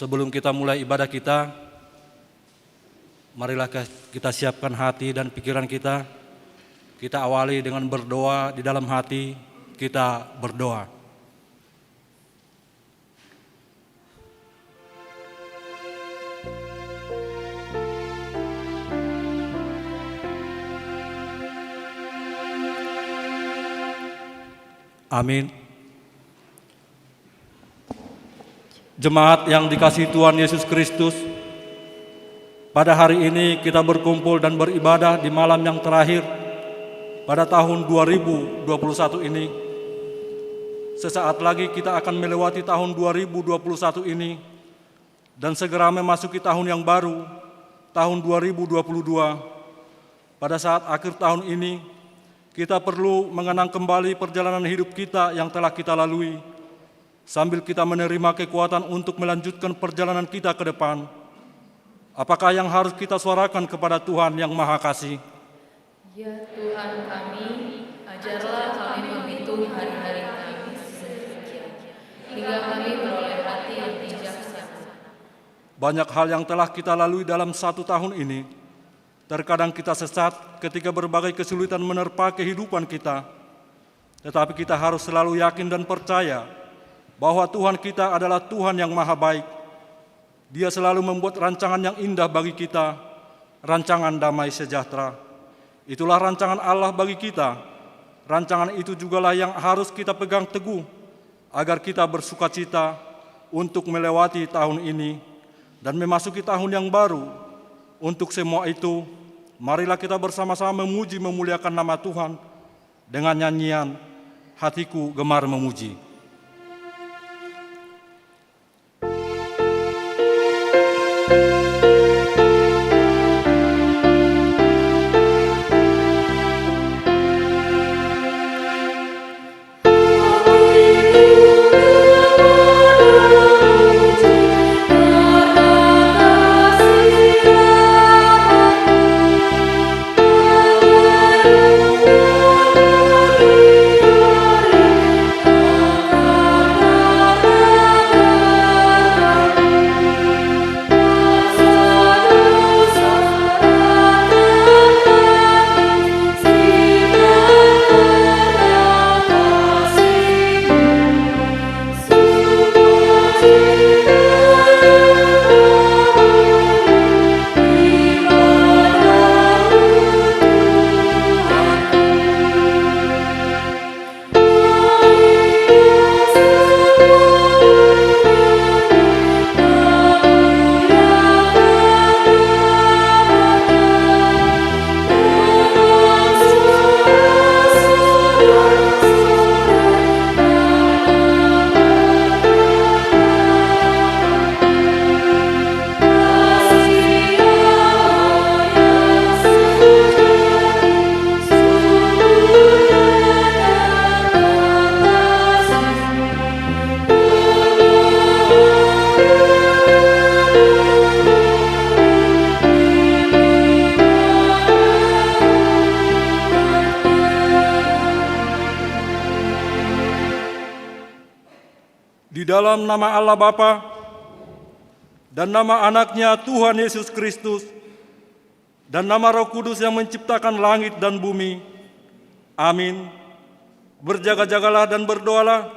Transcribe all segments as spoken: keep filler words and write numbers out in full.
Sebelum kita mulai ibadah kita, marilah ke-, kita siapkan hati dan pikiran kita. Kita awali dengan berdoa di dalam hati, kita berdoa. Amin. Jemaat yang dikasihi Tuhan Yesus Kristus, pada hari ini kita berkumpul dan beribadah di malam yang terakhir pada tahun dua ribu dua puluh satu ini. Sesaat lagi kita akan melewati tahun dua ribu dua puluh satu ini dan segera memasuki tahun yang baru, tahun dua ribu dua puluh dua. Pada saat akhir tahun ini, kita perlu mengenang kembali perjalanan hidup kita yang telah kita lalui, sambil kita menerima kekuatan untuk melanjutkan perjalanan kita ke depan. Apakah yang harus kita suarakan kepada Tuhan Yang Maha Kasih? Ya Tuhan kami, ajarlah kami menghitung hari-hari kami sedemikian, hingga kami beroleh hati yang bijaksana. Banyak hal yang telah kita lalui dalam satu tahun ini. Terkadang kita sesat ketika berbagai kesulitan menerpa kehidupan kita. Tetapi kita harus selalu yakin dan percaya bahwa Tuhan kita adalah Tuhan yang maha baik. Dia selalu membuat rancangan yang indah bagi kita, rancangan damai sejahtera. Itulah rancangan Allah bagi kita. Rancangan itu jugalah yang harus kita pegang teguh, agar kita bersukacita untuk melewati tahun ini dan memasuki tahun yang baru. Untuk semua itu, marilah kita bersama-sama memuji memuliakan nama Tuhan dengan nyanyian Hatiku Gemar Memuji. Di dalam nama Allah Bapa, dan nama Anaknya Tuhan Yesus Kristus, dan nama Roh Kudus yang menciptakan langit dan bumi. Amin. Berjaga-jagalah dan berdoalah,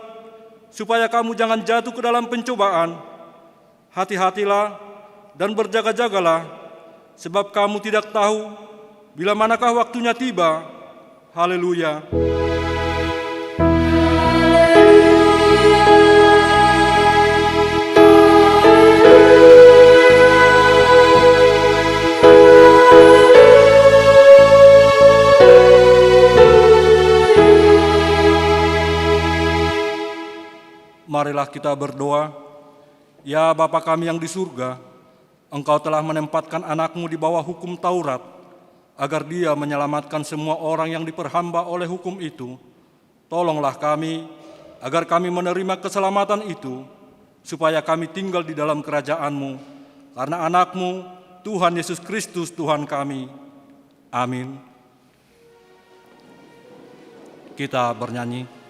supaya kamu jangan jatuh ke dalam pencobaan. Hati-hatilah dan berjaga-jagalah, sebab kamu tidak tahu bila manakah waktunya tiba. Haleluya. Marilah kita berdoa. Ya Bapa kami yang di surga, Engkau telah menempatkan Anakmu di bawah hukum Taurat, agar Dia menyelamatkan semua orang yang diperhamba oleh hukum itu. Tolonglah kami, agar kami menerima keselamatan itu, supaya kami tinggal di dalam kerajaan-Mu, karena Anak-Mu, Tuhan Yesus Kristus, Tuhan kami. Amin. Kita bernyanyi.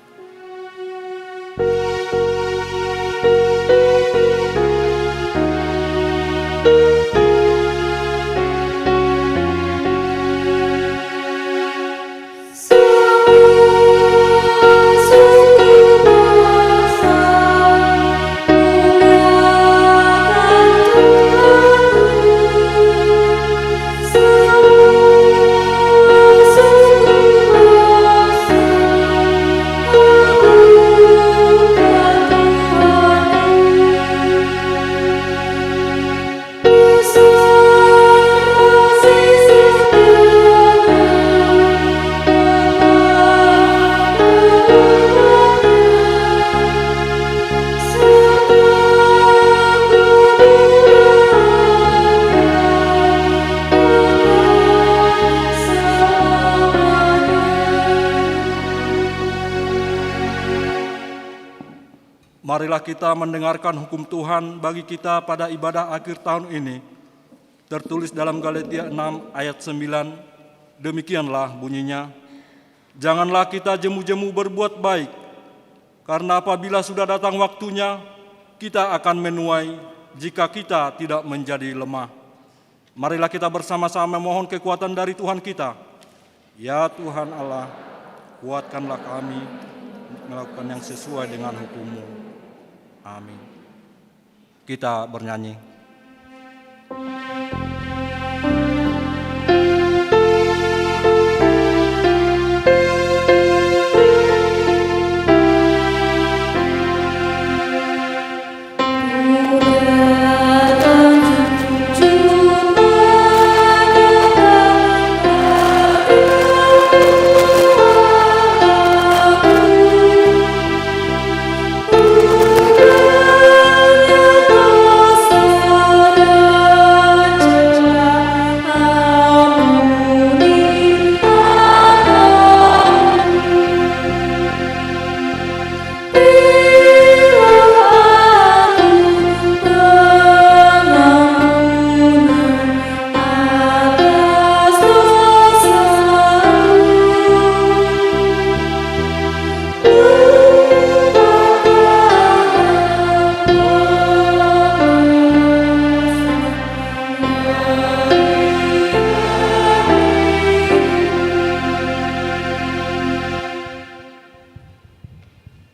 Kita mendengarkan hukum Tuhan bagi kita pada ibadah akhir tahun ini, tertulis dalam Galatia enam ayat sembilan, demikianlah bunyinya, "Janganlah kita jemu-jemu berbuat baik, karena apabila sudah datang waktunya, kita akan menuai jika kita tidak menjadi lemah." Marilah kita bersama-sama mohon kekuatan dari Tuhan kita. Ya Tuhan Allah, kuatkanlah kami melakukan yang sesuai dengan hukum-Mu. Amin. Kita bernyanyi.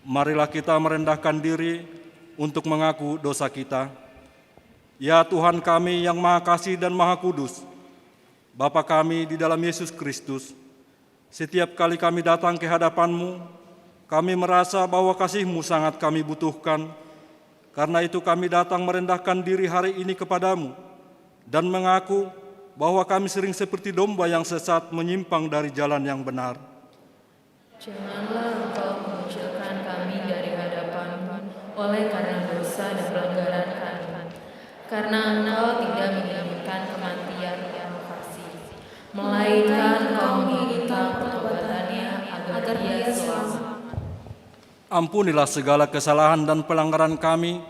Marilah kita merendahkan diri untuk mengaku dosa kita. Ya Tuhan kami yang Maha Kasih dan Maha Kudus, Bapa kami di dalam Yesus Kristus, setiap kali kami datang ke hadapan-Mu, kami merasa bahwa kasih-Mu sangat kami butuhkan. Karena itu kami datang merendahkan diri hari ini kepada-Mu dan mengaku bahwa kami sering seperti domba yang sesat menyimpang dari jalan yang benar. Janganlah Engkau mengucilkan kami dari hadapan-Mu oleh karena dosa dan pelanggaran kami. Karena Engkau tidak menginginkan kematian orang fasik, melainkan Engkau menginginkan pertobatannya agar dia selamat. Ampunilah segala kesalahan dan pelanggaran kami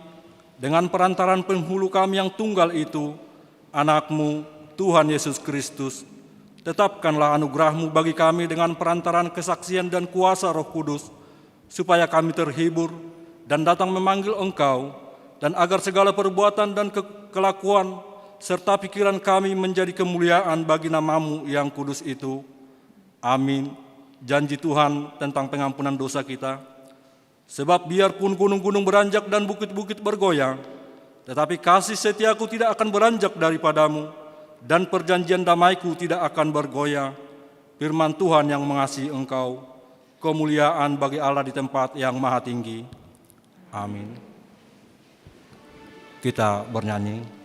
dengan perantaraan penghulu kami yang tunggal itu, Anak-Mu, Tuhan Yesus Kristus. Tetapkanlah anugerah-Mu bagi kami dengan perantaraan kesaksian dan kuasa Roh Kudus, supaya kami terhibur dan datang memanggil Engkau, dan agar segala perbuatan dan ke-, kelakuan serta pikiran kami menjadi kemuliaan bagi nama-Mu yang kudus itu. Amin. Janji Tuhan tentang pengampunan dosa kita. Sebab biarpun gunung-gunung beranjak dan bukit-bukit bergoyang, tetapi kasih setia-Ku tidak akan beranjak daripada-Mu, dan perjanjian damai-Ku tidak akan bergoyang. Firman Tuhan yang mengasihi engkau. Kemuliaan bagi Allah di tempat yang maha tinggi. Amin. Kita bernyanyi.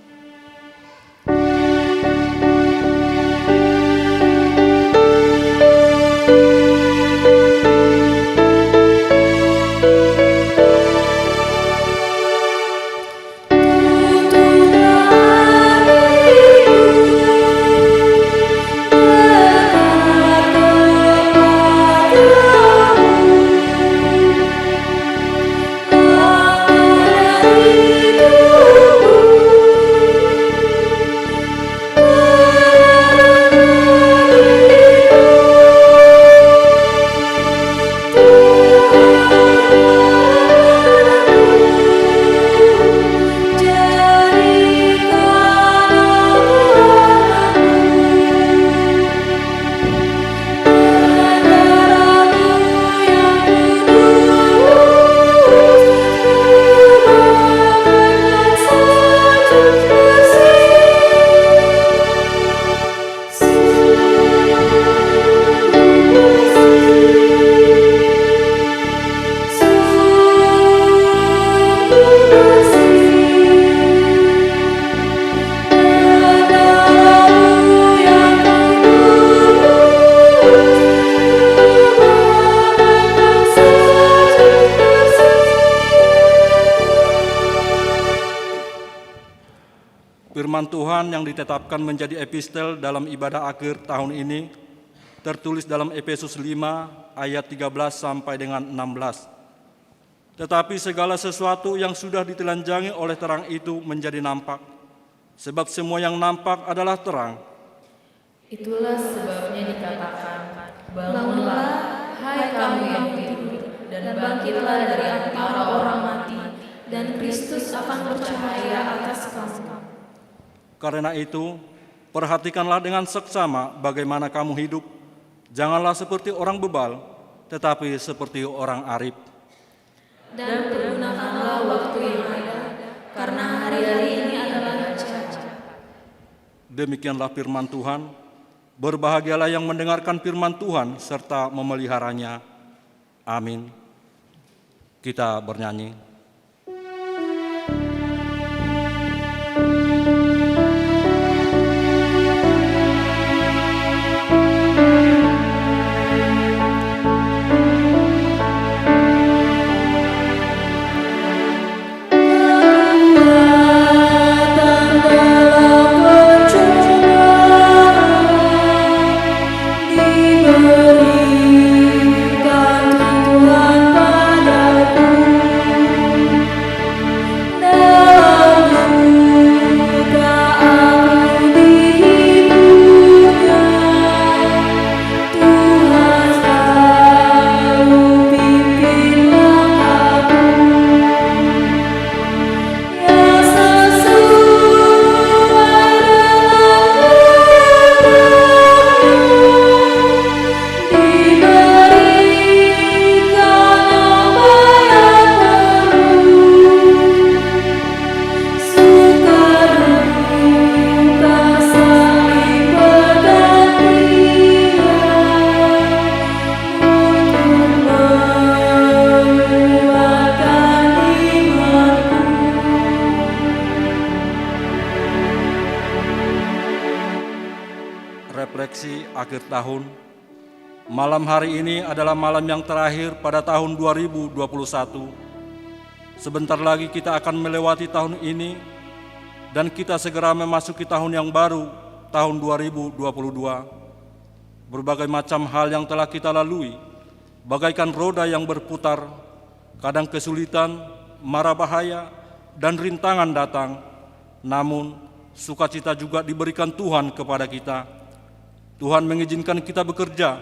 Firman Tuhan yang ditetapkan menjadi epistel dalam ibadah akhir tahun ini tertulis dalam Efesus lima ayat tiga belas sampai dengan enam belas. Tetapi segala sesuatu yang sudah ditelanjangi oleh terang itu menjadi nampak, sebab semua yang nampak adalah terang. Itulah sebabnya dikatakan, "Bangunlah, hai kamu yang tidur, dan bangkitlah dari antara orang mati, dan Kristus akan bercahaya atas kamu." Karena itu, perhatikanlah dengan seksama bagaimana kamu hidup. Janganlah seperti orang bebal, tetapi seperti orang arif. Dan pergunakanlah waktu yang ada, karena hari-hari ini adalah jahat. Demikianlah firman Tuhan. Berbahagialah yang mendengarkan firman Tuhan serta memeliharanya. Amin. Kita bernyanyi. Refleksi akhir tahun. Malam hari ini adalah malam yang terakhir pada tahun dua ribu dua puluh satu. Sebentar lagi kita akan melewati tahun ini, dan kita segera memasuki tahun yang baru, tahun dua ribu dua puluh dua. Berbagai macam hal yang telah kita lalui, bagaikan roda yang berputar, kadang kesulitan, mara bahaya, dan rintangan datang. Namun, sukacita juga diberikan Tuhan kepada kita. Tuhan mengizinkan kita bekerja,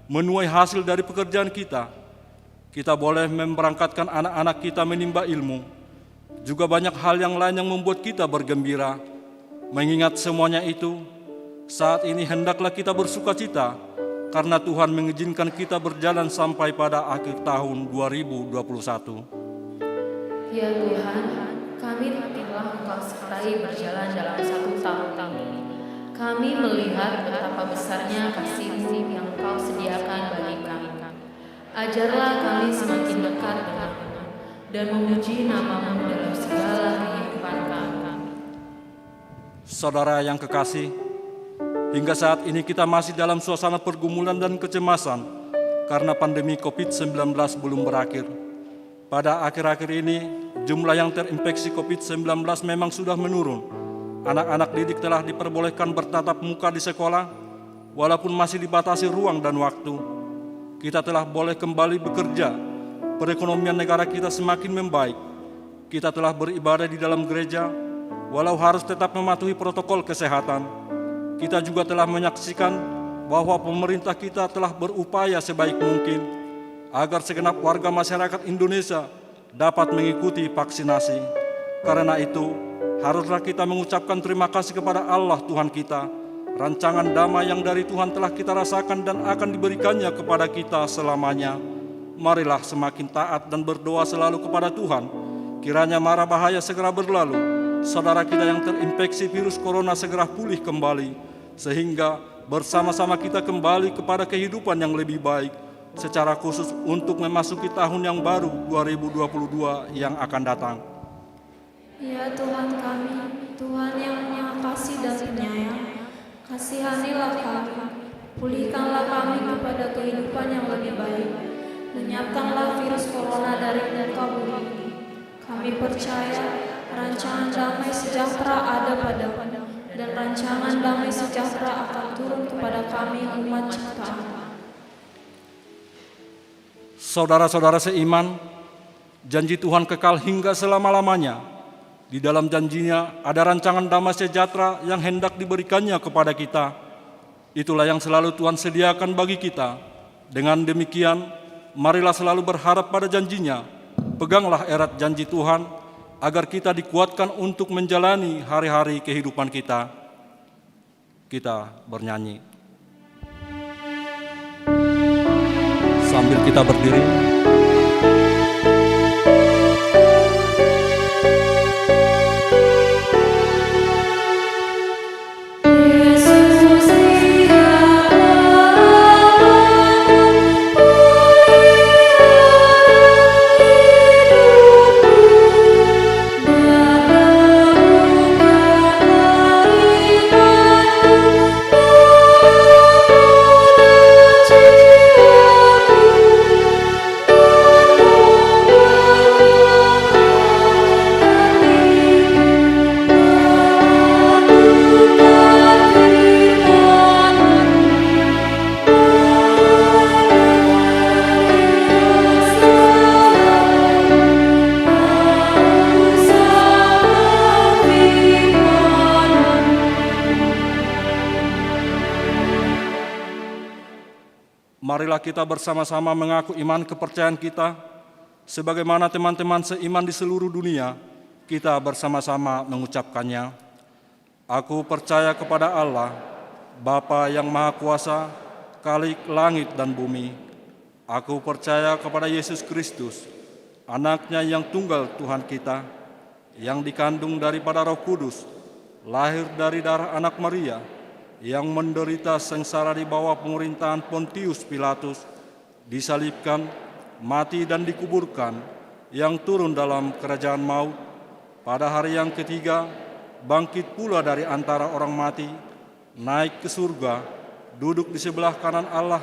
menuai hasil dari pekerjaan kita. Kita boleh memberangkatkan anak-anak kita menimba ilmu. Juga banyak hal yang lain yang membuat kita bergembira. Mengingat semuanya itu, saat ini hendaklah kita bersukacita karena Tuhan mengizinkan kita berjalan sampai pada akhir tahun dua ribu dua puluh satu. Ya Tuhan, kami telah Engkau sertai berjalan dalam satu tahun ini. Kami melihat betapa besarnya kasih-Mu yang Engkau sediakan bagi kami. Ajarlah kami semakin dekat dengan-Mu dan memuji nama-Mu dalam segala kehidupan kami. Saudara yang kekasih, hingga saat ini kita masih dalam suasana pergumulan dan kecemasan karena pandemi covid sembilan belas belum berakhir. Pada akhir-akhir ini, jumlah yang terinfeksi covid sembilan belas memang sudah menurun. Anak-anak didik telah diperbolehkan bertatap muka di sekolah, walaupun masih dibatasi ruang dan waktu. Kita telah boleh kembali bekerja. Perekonomian negara kita semakin membaik. Kita telah beribadah di dalam gereja, walau harus tetap mematuhi protokol kesehatan. Kita juga telah menyaksikan bahwa pemerintah kita telah berupaya sebaik mungkin agar segenap warga masyarakat Indonesia dapat mengikuti vaksinasi. Karena itu, haruslah kita mengucapkan terima kasih kepada Allah Tuhan kita. Rancangan damai yang dari Tuhan telah kita rasakan dan akan diberikannya kepada kita selamanya. Marilah semakin taat dan berdoa selalu kepada Tuhan. Kiranya mara bahaya segera berlalu, saudara kita yang terinfeksi virus corona segera pulih kembali, sehingga bersama-sama kita kembali kepada kehidupan yang lebih baik, secara khusus untuk memasuki tahun yang baru dua ribu dua puluh dua yang akan datang. Ya Tuhan kami, Tuhan yang Maha Kasih dan Penyayang, kasihanilah kami, pulihkanlah kami kepada kehidupan yang lebih baik, lenyapkanlah virus corona dari muka bumi ini. Kami percaya rancangan damai sejahtera ada pada-Mu, dan rancangan damai sejahtera akan turun kepada kami, umat ciptaan. Saudara-saudara seiman, Janji Tuhan kekal hingga selama-lamanya. Di dalam janji-Nya ada rancangan damai sejahtera yang hendak diberikan-Nya kepada kita. Itulah yang selalu Tuhan sediakan bagi kita. Dengan demikian, marilah selalu berharap pada janji-Nya. Peganglah erat janji Tuhan, agar kita dikuatkan untuk menjalani hari-hari kehidupan kita. Kita bernyanyi. Sambil kita berdiri. Marilah kita bersama-sama mengaku iman kepercayaan kita, sebagaimana teman-teman seiman di seluruh dunia, kita bersama-sama mengucapkannya. Aku percaya kepada Allah, Bapa yang Maha Kuasa, Khalik langit dan bumi. Aku percaya kepada Yesus Kristus, Anaknya yang tunggal Tuhan kita, yang dikandung daripada Roh Kudus, lahir dari darah anak Maria, yang menderita sengsara di bawah pemerintahan Pontius Pilatus, disalibkan, mati dan dikuburkan, yang turun dalam kerajaan maut, pada hari yang ketiga bangkit pula dari antara orang mati, naik ke surga, duduk di sebelah kanan Allah,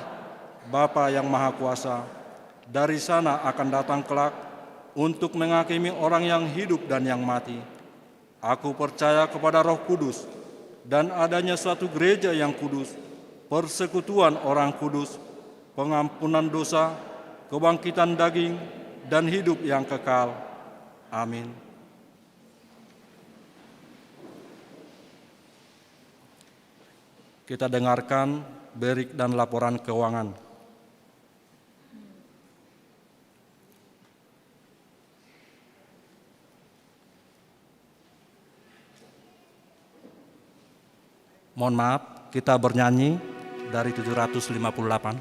Bapa yang Maha Kuasa. Dari sana akan datang kelak untuk menghakimi orang yang hidup dan yang mati. Aku percaya kepada Roh Kudus dan adanya suatu gereja yang kudus, persekutuan orang kudus, pengampunan dosa, kebangkitan daging, dan hidup yang kekal. Amin. Kita dengarkan berik dan laporan keuangan. Mohon maaf, kita bernyanyi dari tujuh ratus lima puluh delapan.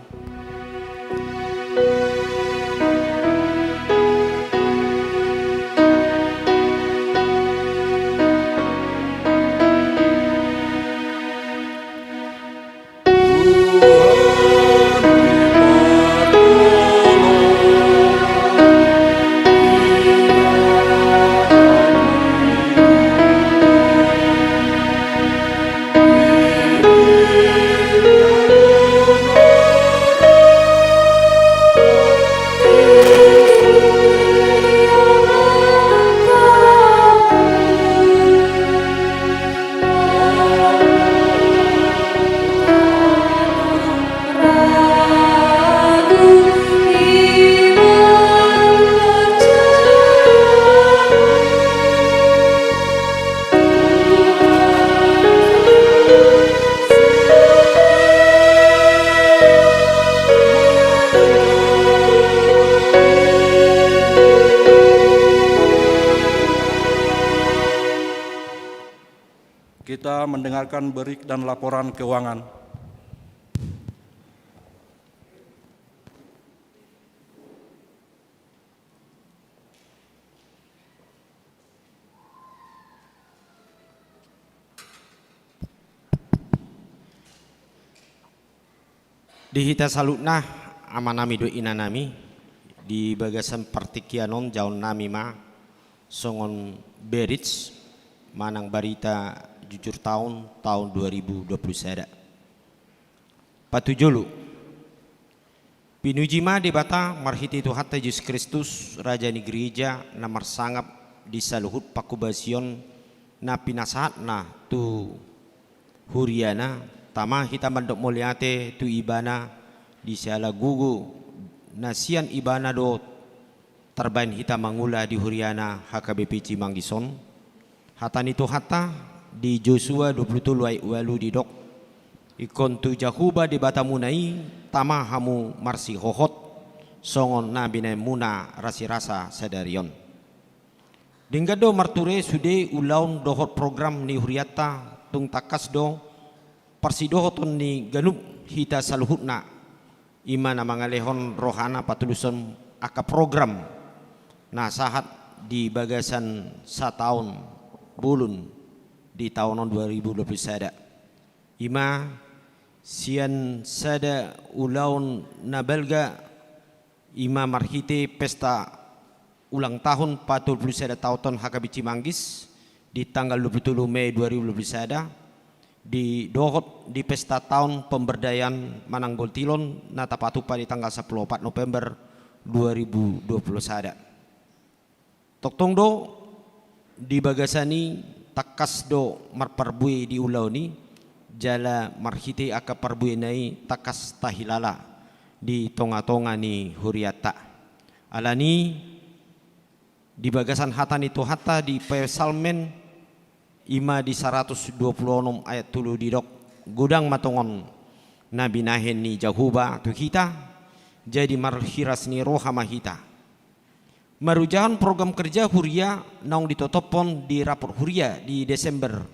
Kita mendengarkan berik dan laporan keuangan. Di hita saluhutna, amanami dohot inanami, di bagasan partingkian on jaonnami ma songon berits manang barita jujur taon, taon dua ribu dua puluh sada. Patujolo. Pinuji ma Debata marhite Tuhanta Jesus Kristus, Raja ni Gereja, na marsangap di saluhut panghobasion na pinasahatna tu huriana. Tama hita mandok mauliate tu Ibana di siala gogo na sian Ibana dohot Tarbaen hita mangula di huriana H K B P Cimanggis on. Hata ni Tuhanta di Josua dua pulu tolu ayat ualu didok: Ingkon tu Jahowa Debatamuna i tama hamu marsihohot, songon na binaenmuna rasirasa sadari on. Denggan do marture sude ulaon dohot program ni hurianta, tung tangkas do parsidohoton ni ganup hita saluhutna, i ma na mangalehon rohana patuluson angka program na sahat di bagasan sataon bolon di taon on dua ribu dua pulu sada. I ma sian sada ulaon na balga, i ma marhite pesta ulang tahun patolu pulu sada taon H K B P Cimanggis di tanggal dua pulu tolu Mei dua ribu dua pulu sada, di dohot di pesta taon pemberdayaan manang boltilon na tapatupa di tanggal sampulu opat November dua ribu dua pulu sada. Tongtong do di bagasan i tangkas do marparbue di ulaon i, jala marhite angka parbuena i tangkas tahilala di tonga-tonga ni hurianta. Alani di bagasan hata ni Tuhanta di Psalmen, i ma di saratus dua pulu onom ayat tolu didok: Godang ma tongon na binahen ni Jahowa tu hita, jadi marhiras ni roha ma hita. Marujahon program kerja huria naung ditotophon di rapot huria di Desember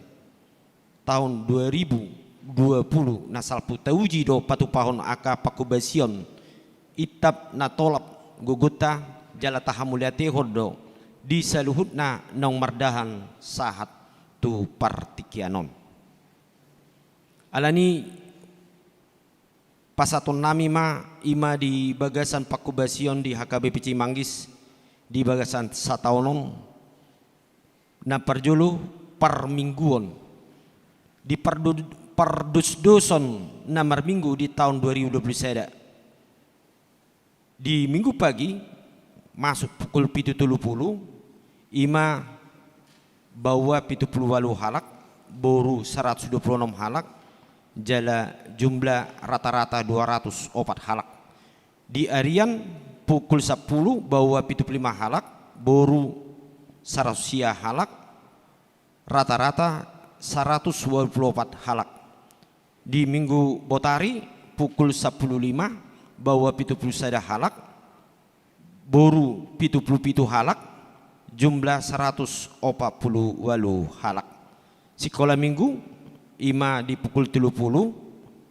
taon dua ribu dua pulu na salpu, tauji do patupahon angka panghobasion, intap na tolap gogonta, jala tahamauliatehon do di saluhutna naung mardalan sahat tu partingkian on. Alani pasahatonnami ma, i ma di bagasan panghobasion di H K B P Cimanggis di bagasan sataon on, na parjolo parmingguon. Di pardo-, pardosdoson na marminggu di taon dua ribu dua pulu sada. Di Minggu pagi, masuk pukul pitu tolu pulu, i ma baoa pitu pulu ualu halak, boru saratus dua pulu onom halak, jala jumlah rata-rata dua ratus opat halak. Di arian, pukul sampulu baoa pitu pulu lima halak, boru saratus sia halak, rata-rata saratus ualu pulu opat halak. Di Minggu botari, pukul sampulu lima baoa pitu pulu sada halak, boru pitu pulu pitu halak, jumlah saratus opat pulu ualu halak. Sikola Minggu, i ma di pukul tolu pulu,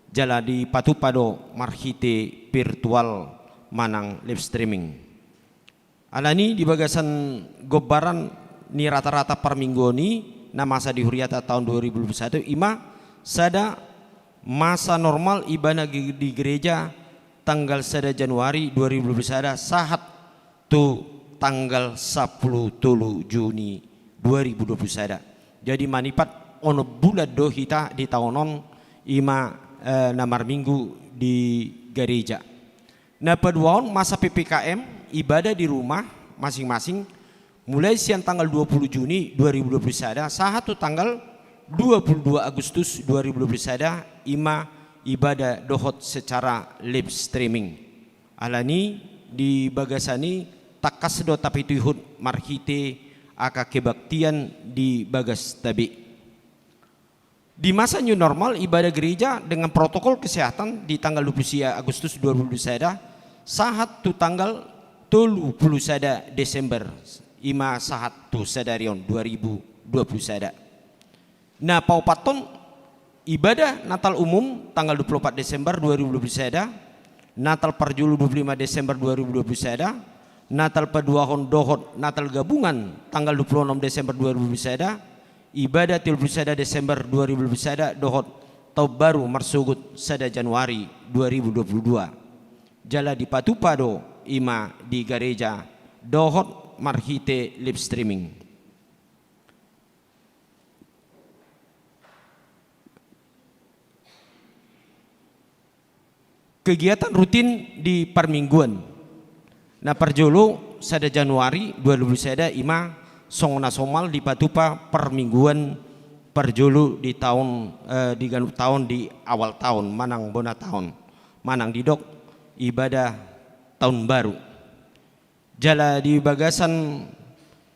jala dipatupa do marhite virtual manang live streaming. Alani di bagasan gombaran ni rata-rata parmingguon i na masa di huriata taon dua ribu dua pulu sada, i ma sada masa normal ibadah ge-, di gereja tanggal sada Januari dua ribu dua pulu sada sahat tu tanggal sampulu tolu Juni dua ribu dua pulu sada. Jadi manipat onom bulan do hita di taon on, i ma, eh, na marminggu di gareja. Na paduahon masa P P K M, ibadah di rumah masing-masing, mulai sian tanggal dua pulu Juni dua ribu dua pulu sada sahat tu tanggal dua pulu dua Agustus dua ribu dua pulu sada, i ma ibadah dohot secara live streaming. Alani di bagasan i tangkas do tapituihut marhite angka kebaktian di bagasta be. Di masa new normal, ibadah gereja dengan protokol kesehatan di tanggal dua pulu sia Agustus dua ribu dua pulu sada sahat tu tanggal tolu pulu sada Desember, i ma sahat tu sadari on dua ribu dua pulu sada. Na paopathon, ibadah Natal umum tanggal dua pulu opat Desember dua ribu dua pulu sada, Natal parjolo dua pulu lima Desember dua ribu dua pulu sada, Natal paduahon dohot Natal gabungan tanggal dua pulu onom Desember dua ribu dua pulu sada, ibadah tolu pulu sada Desember dua ribu dua pulu sada dohot taon baru marsogot sada Januari dua ribu dua pulu dua. Jala dipatupa do i ma di gareja dohot marhite live streaming. Kegiatan rutin di parmingguan. Na parjolo, sada Januari dua ribu dua pulu sada, i ma songon na somal dipatupa parmingguan parjolo di taon, eh, di ganup taon, di awal taon manang bona taon, manang didok ibadah taon baru. Jala di bagasan,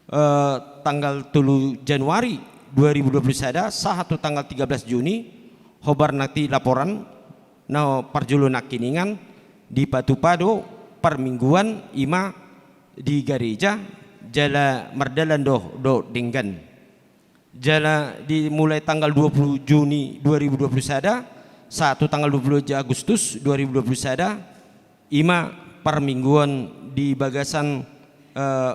eh, tanggal tolu Januari dua ribu dua puluh sada sahat tu tanggal tiga belas Juni, hombar nangkin laporan na parjolo nangkiningan dipatupa do parmingguan i ma di gareja, jala mardalan do dohot denggan. Jala dimulai tanggal dua puluh Juni dua ribu dua puluh sada sahat tu tanggal dua puluh Agustus dua ribu dua puluh sada, i ma parmingguan di bagasan, eh,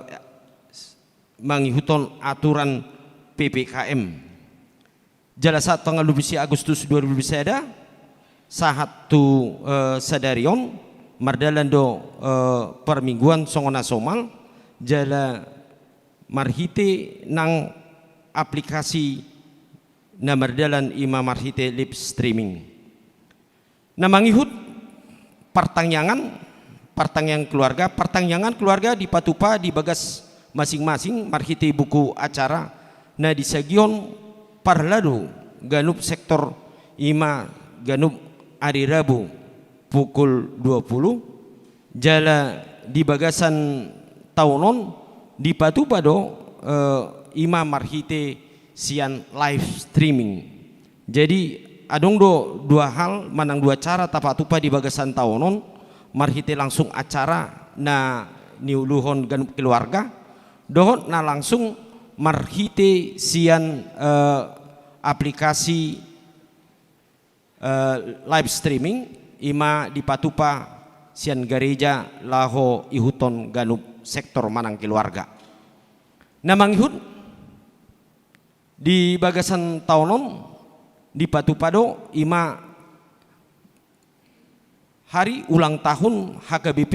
mangihuthon aturan P P K M. Jala sahat tanggal dua puluh sia Agustus dua ribu dua puluh sada sahat tu, eh, sadari on, mardalan do, eh, parmingguan songon na somal, jala marhite nang aplikasi na mardalan i ma marhite live streaming. Na mangihut partangiangan, partangiangan keluarga, partangiangan keluarga dipatupa di bagas masing-masing marhite buku acara na disagihon parladu ganup sektor, i ma ganup ari Rabu pukul dua puluh. Jala di bagasan taon on dipatupa do, eh, i ma marhite sian live streaming. Jadi, adong do dua hal manang dua cara tapatupa di bagasan taon on, marhite langsung acara na niuluhon ganup keluarga, dohot na langsung marhite sian, eh, aplikasi, eh, live streaming, i ma dipatupa sian gareja laho ihuthon ganup sektor manang keluarga. Na mangihut di bagasan taon on dipatupa do i ma hari ulang tahun H K B P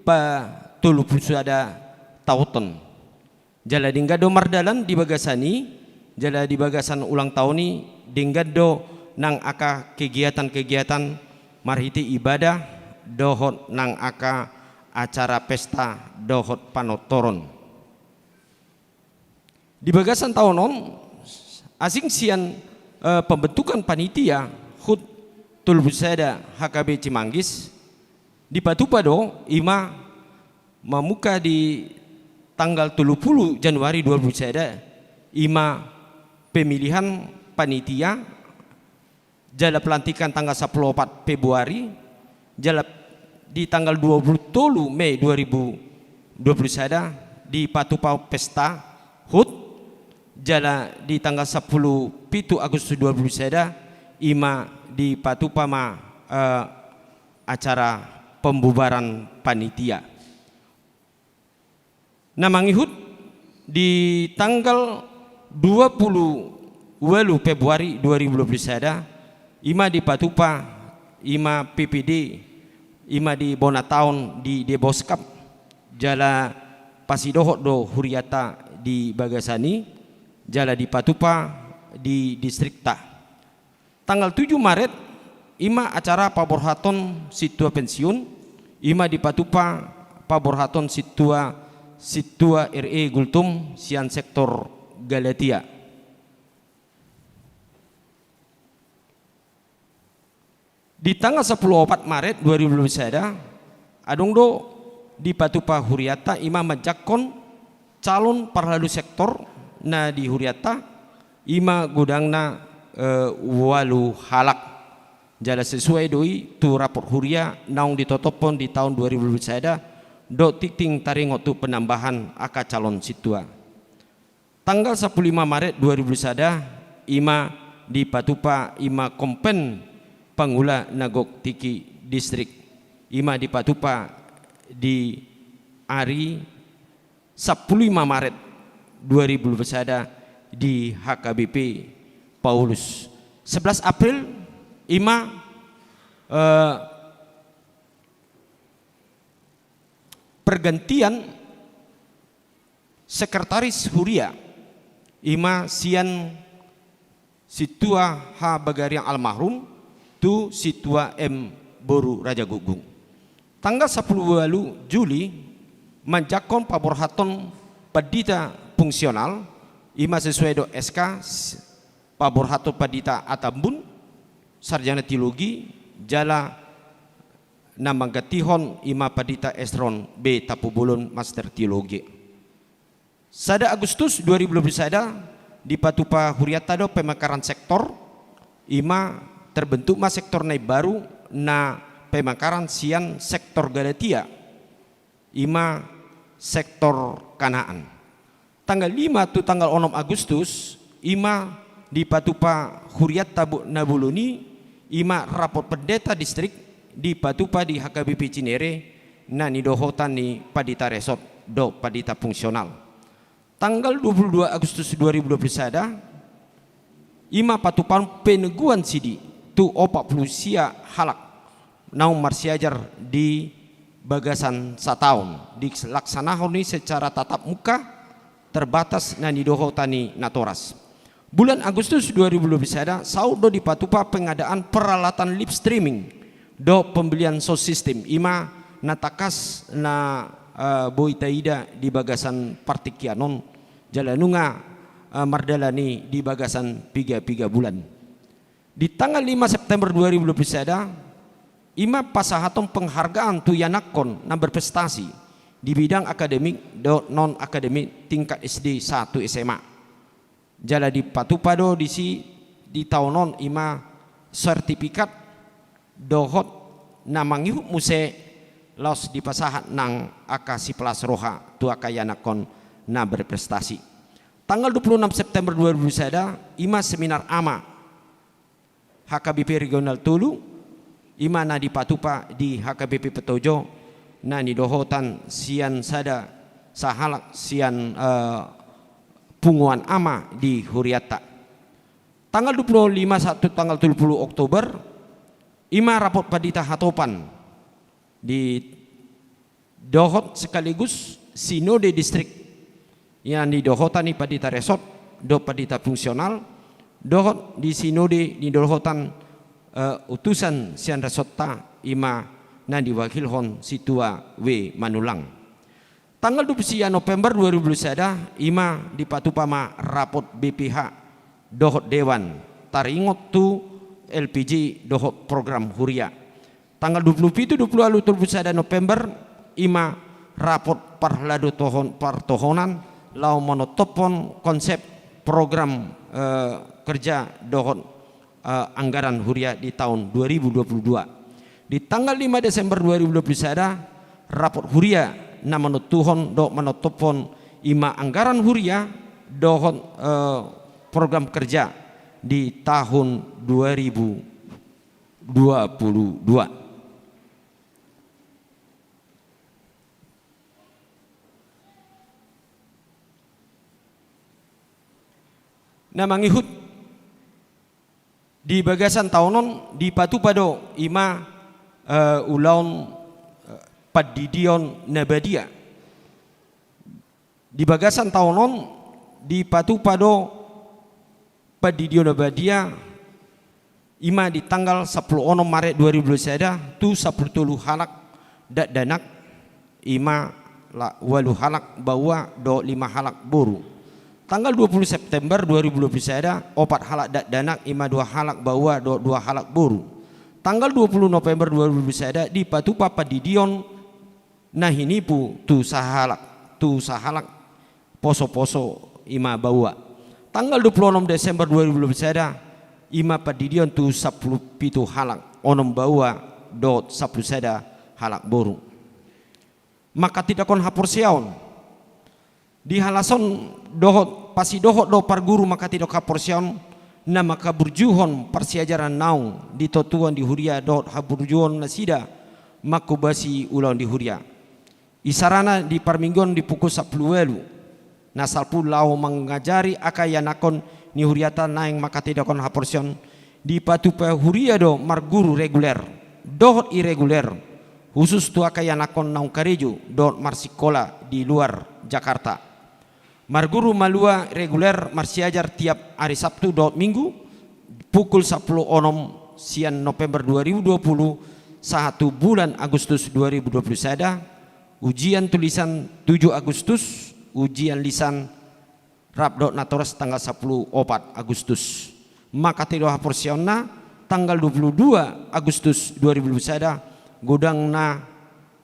patolu pulu sada taon on. Jala denggan do mardalan di bagasan i, jala di bagasan ulang tahun i denggan do nang angka kegiatan-kegiatan marhite ibadah dohot nang angka acara pesta dohot panortoron. Di bagasan taon on, asing sian, eh, pembentukan panitia HUT tolu pulu sada H K B Cimanggis, dipatupa do i ma mamungka di tanggal tolu pulu Januari dua pulu sada, i ma pemilihan panitia, jala pelantikan tanggal sampulu opat Februari, jala di tanggal dua pulu tolu Mei dua ribu dua pulu sada dipatupa pesta HUT, jala di tanggal sampulu pitu Agustus dua pulu sada i ma dipatupa ma, eh, acara pembubaran panitia. Na mangihut di tanggal dua pulu ualu Februari dua ribu dua pulu sada, i ma dipatupa, i ma P P D, i ma di bona taon di Deboskap, jala pasidohot do huriata di bagasan i, jala dipatupa di distrikta. Tanggal tujuh Maret, i ma acara paborhaton sintua pensiun, i ma dipatupa paborhaton sintua, sintua R E Gultom sian sektor Galatia. Di tanggal sampulu opat Maret dua ribu dua pulu sada, adong do dipatupa huriata i ma manjangkon calon parlalu sektor na di huriata, i ma godangna, eh, ualu halak. Jala sesuai do i tu rapot huria naung ditotophon di taon dua ribu dua pulu sada, dohot tingting taringot tu penambahan angka calon sintua. Tanggal sampulu lima Maret dua ribu dua pulu sada, i ma dipatupa i ma kompen pangula na gok tingki distrik, i ma dipatupa di ari sampulu lima Maret dua ribu dua pulu sada di H K B P Paulus. Sebelas April, i ma, eh, pergantian sekretaris huria, i ma sian Sintua H Bagariang almarhum tu Sintua M Boru Rajagukguk. Tanggal sampulu ualu Juli manjangkon paborhaton pandita fungsional, i ma sesuai dohot S K, s-, paborhaton pandita Atambun, sarjana teologi, jala na manggantihon i ma Pandita Esron B Tampubolon, Master Teologi. Sada Agustus dua ribu dua puluh sada, dipatupa hurianta do pemekaran sektor, i ma terbentuk ma sektor na imbaru na pemekaran sian sektor Galatia, i ma sektor Kanaan. Tanggal lima tu tanggal onom Agustus, i ma dipatupa hurianta bo-, na bolon i, i ma rapot pendeta distrik, dipatupa di H K B P Cinere, na nidohotan ni pandita resort dohot pandita fungsional. Tanggal dua puluh dua Agustus dua ribu dua puluh sada, i ma patupaon peneguan sidi tu opat pulu sia halak naung marsiajar di bagasan sataon, dilaksanahon i secara tatap muka terbatas na nidohotan ni natoras. Bulan Agustus dua ribu dua puluh sada, saut do dipatupa pengadaan peralatan live streaming dohot pembelian sound system, i ma na tangkas na, eh, boi taida di bagasan partingkian on, jala nunga, eh, mardalan i di bagasan piga-piga bulan. Di tanggal lima September dua ribu dua puluh sada, i ma pasahaton penghargaan tu ianakhon na berprestasi di bidang akademik dohot non-akademik tingkat S D sahat tu S M A. Jala dipatupa do disi di taon on, i ma sertifikat dohot na mangihut muse laos dipasahat nang angka sipalas roha tu angka ianakhon na berprestasi. Tanggal dua puluh enam September dua ribu dua puluh sada, i ma seminar ama H K B P Regional tolu, i ma na dipatupa di H K B P Petojo, na nidohotan sian sada sahalak sian, eh, punguan ama di hurianta. Tanggal dua puluh lima sahat tu tanggal tolu pulu Oktober, i ma rapot pandita hatopan di dohot sekaligus sinode distrik, i na nidohotan ni pandita resort dohot pandita fungsional, dohot di sinode nidohotan, eh, utusan sian resortta, i ma na diwakilhon Sintua W Manullang. Tanggal dua puluh sia November dua ribu dua puluh sada, i ma dipatupa ma rapot B P H dohot dewan taringot tu L P J dohot program huria. Tanggal dua puluh pitu, dua puluh ualu, dua puluh sada November, i ma rapot parladotohon-, partohonan laho manotophon konsep program, eh, kerja dohot, eh, anggaran huria di taon dua ribu dua puluh dua. Di tanggal lima Desember dua ribu dua puluh sada, rapot huria na manontuhon dohot manotophon i ma anggaran huria dohot, eh, program kerja di tahun dua ribu dua puluh dua. Na mangihut di bagasan taon on dipatupa do i ma, eh, ulaon, eh, pandidion na badia. Di bagasan taon on dipatupa do pandidion na badia, i ma di tanggal sampulu onom Maret dua ribu dua puluh sada tu sampulu tolu halak dakdanak, i ma la-, ualu halak baoa dohot lima halak boru. Tanggal dua puluh September dua ribu dua puluh sada, opat halak dakdanak, i ma dua halak baoa dohot dua halak boru. Tanggal dua puluh November dua ribu dua puluh sada dipatupa pandidion na hinipu tu sahalak, tu sahalak poso-poso, i ma baoa. Tanggal dua puluh onom Desember dua ribu dua puluh sada, i ma pandidion tu sampulu pitu halak, onom baoa dohot sampulu sada halak boru. Manghatindanghon haporseaon. Dihalashon dohot, pasidohot do parguru manghatindang haporseaon na manghaburjuhon parsiajaran naung ditotohon di huria dohot haburjuhon nasida mangkobasi ulaon di huria. Isarana di parmingguon di pukul sampulu ualu na salpu laho mangajari angka ianakhon ni hurianta naeng manghatindanghon haporseaon, dipatupa huria do marguru reguler dohot ireguler, khusus tu angka ianakhon naung karejo dohot marsikola di luar Jakarta. Marguru malua reguler marsiajar tiap ari Sabtu dohot Minggu, pukul sampulu onom sian November dua ribu dua puluh sahat tu bulan Agustus dua ribu dua puluh sada, ujian tulisan tujuh Agustus, ujian lisan rap dohot natoras tanggal sampulu opat Agustus. Manghatindanghon haporseaonna tanggal dua puluh dua Agustus dua ribu dua puluh sada, godangna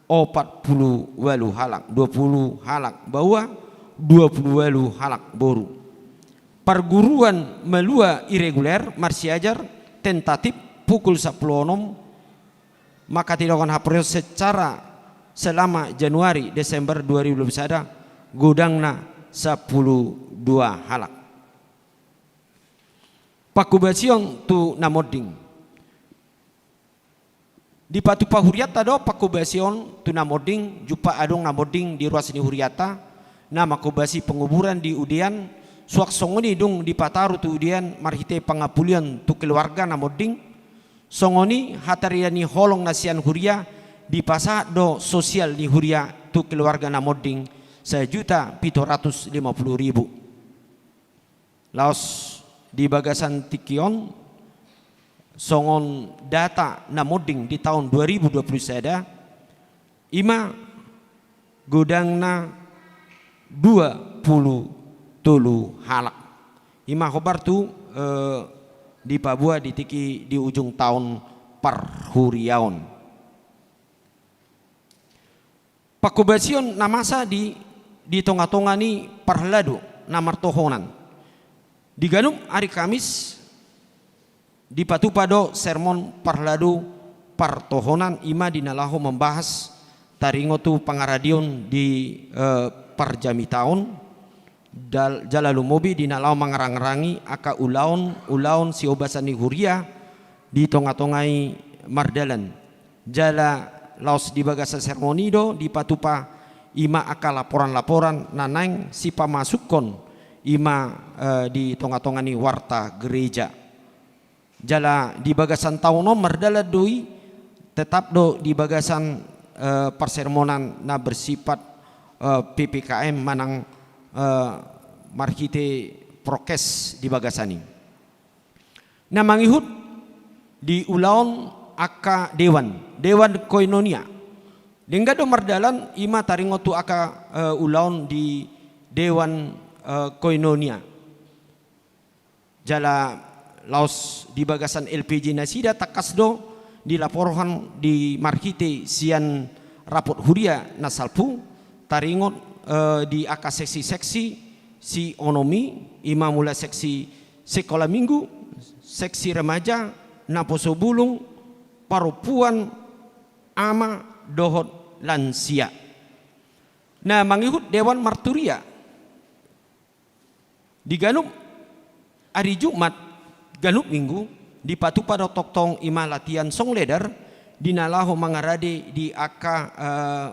opat pulu ualu halak, dua pulu halak baoa, dua pulu ualu halak boru. Parguruan malua ireguler, marsiajar, tentatif, pukul sampulu onom, manghatindanghon haporseaon secara selama Januari Desember dua ribu dua puluh sada, godangna sampulu dua halak. Panghobasion tu na monding. Dipatupa hurianta do panghobasion tu na monding, jumpa adong na monding di ruas ni hurianta, na manghobasi penguburan di udean, suang songon i dung dipataru tu udean marhite pangampulion tu keluarga na monding, songon i hataridan ni holong na sian huria, dipasahat do sosial ni huria tu keluarga na monding, sajuta pitu ratus lima puluh ribu. Laos di bagasan tingki on, songon data na monding di taon dua ribu dua puluh sada, ima godangna dua pulu tolu halak. Ima hombar tu, eh, dipaboa di tingki di ujung taon parhuriaon. Panghobasion na masa di, di tongatonga ni parhalado na martohonan. Di ganup ari Kamis dipatupa do sermon parhalado partohonan, ima di na laho mambahas taringot tu pangaradeon di, eh, parjamitaon, dal-, jala lumobi di na laho mangarangrangi angka ulaon, ulaon sihobasan ni huria di tongatonga i mardalan. Jala laos di bagasan sermon i do dipatupa ima angka laporan-laporan na naeng sipamasukhon ima, eh, di tongatonga ni warta gereja. Jala di bagasan taon on mardalan do i, tetap do di bagasan, eh, parsermonan na bersifat, eh, P P K M manang, eh, marhite prokes di bagasan i. Na mangihut di ulaon angka dewan, dewan koinonia. Denggan do mardalan ima taringot tu angka, eh, ulaon di dewan, eh, koinonia. Jala laos di bagasan L P J nasida tangkas do dilaporhon di marhite sian rapot huria na salpu, taringot, eh, di angka seksi-seksi sionom i, ima mula seksi sekolah minggu, seksi remaja, naposo bulung, parompuan, ama, dohot lansia. Na mangihut dewan marturia. Di ganup ari Jumat, ganup minggu, dipatupa do tongtong ima latihan song leader, di na laho mangarade di angka, eh,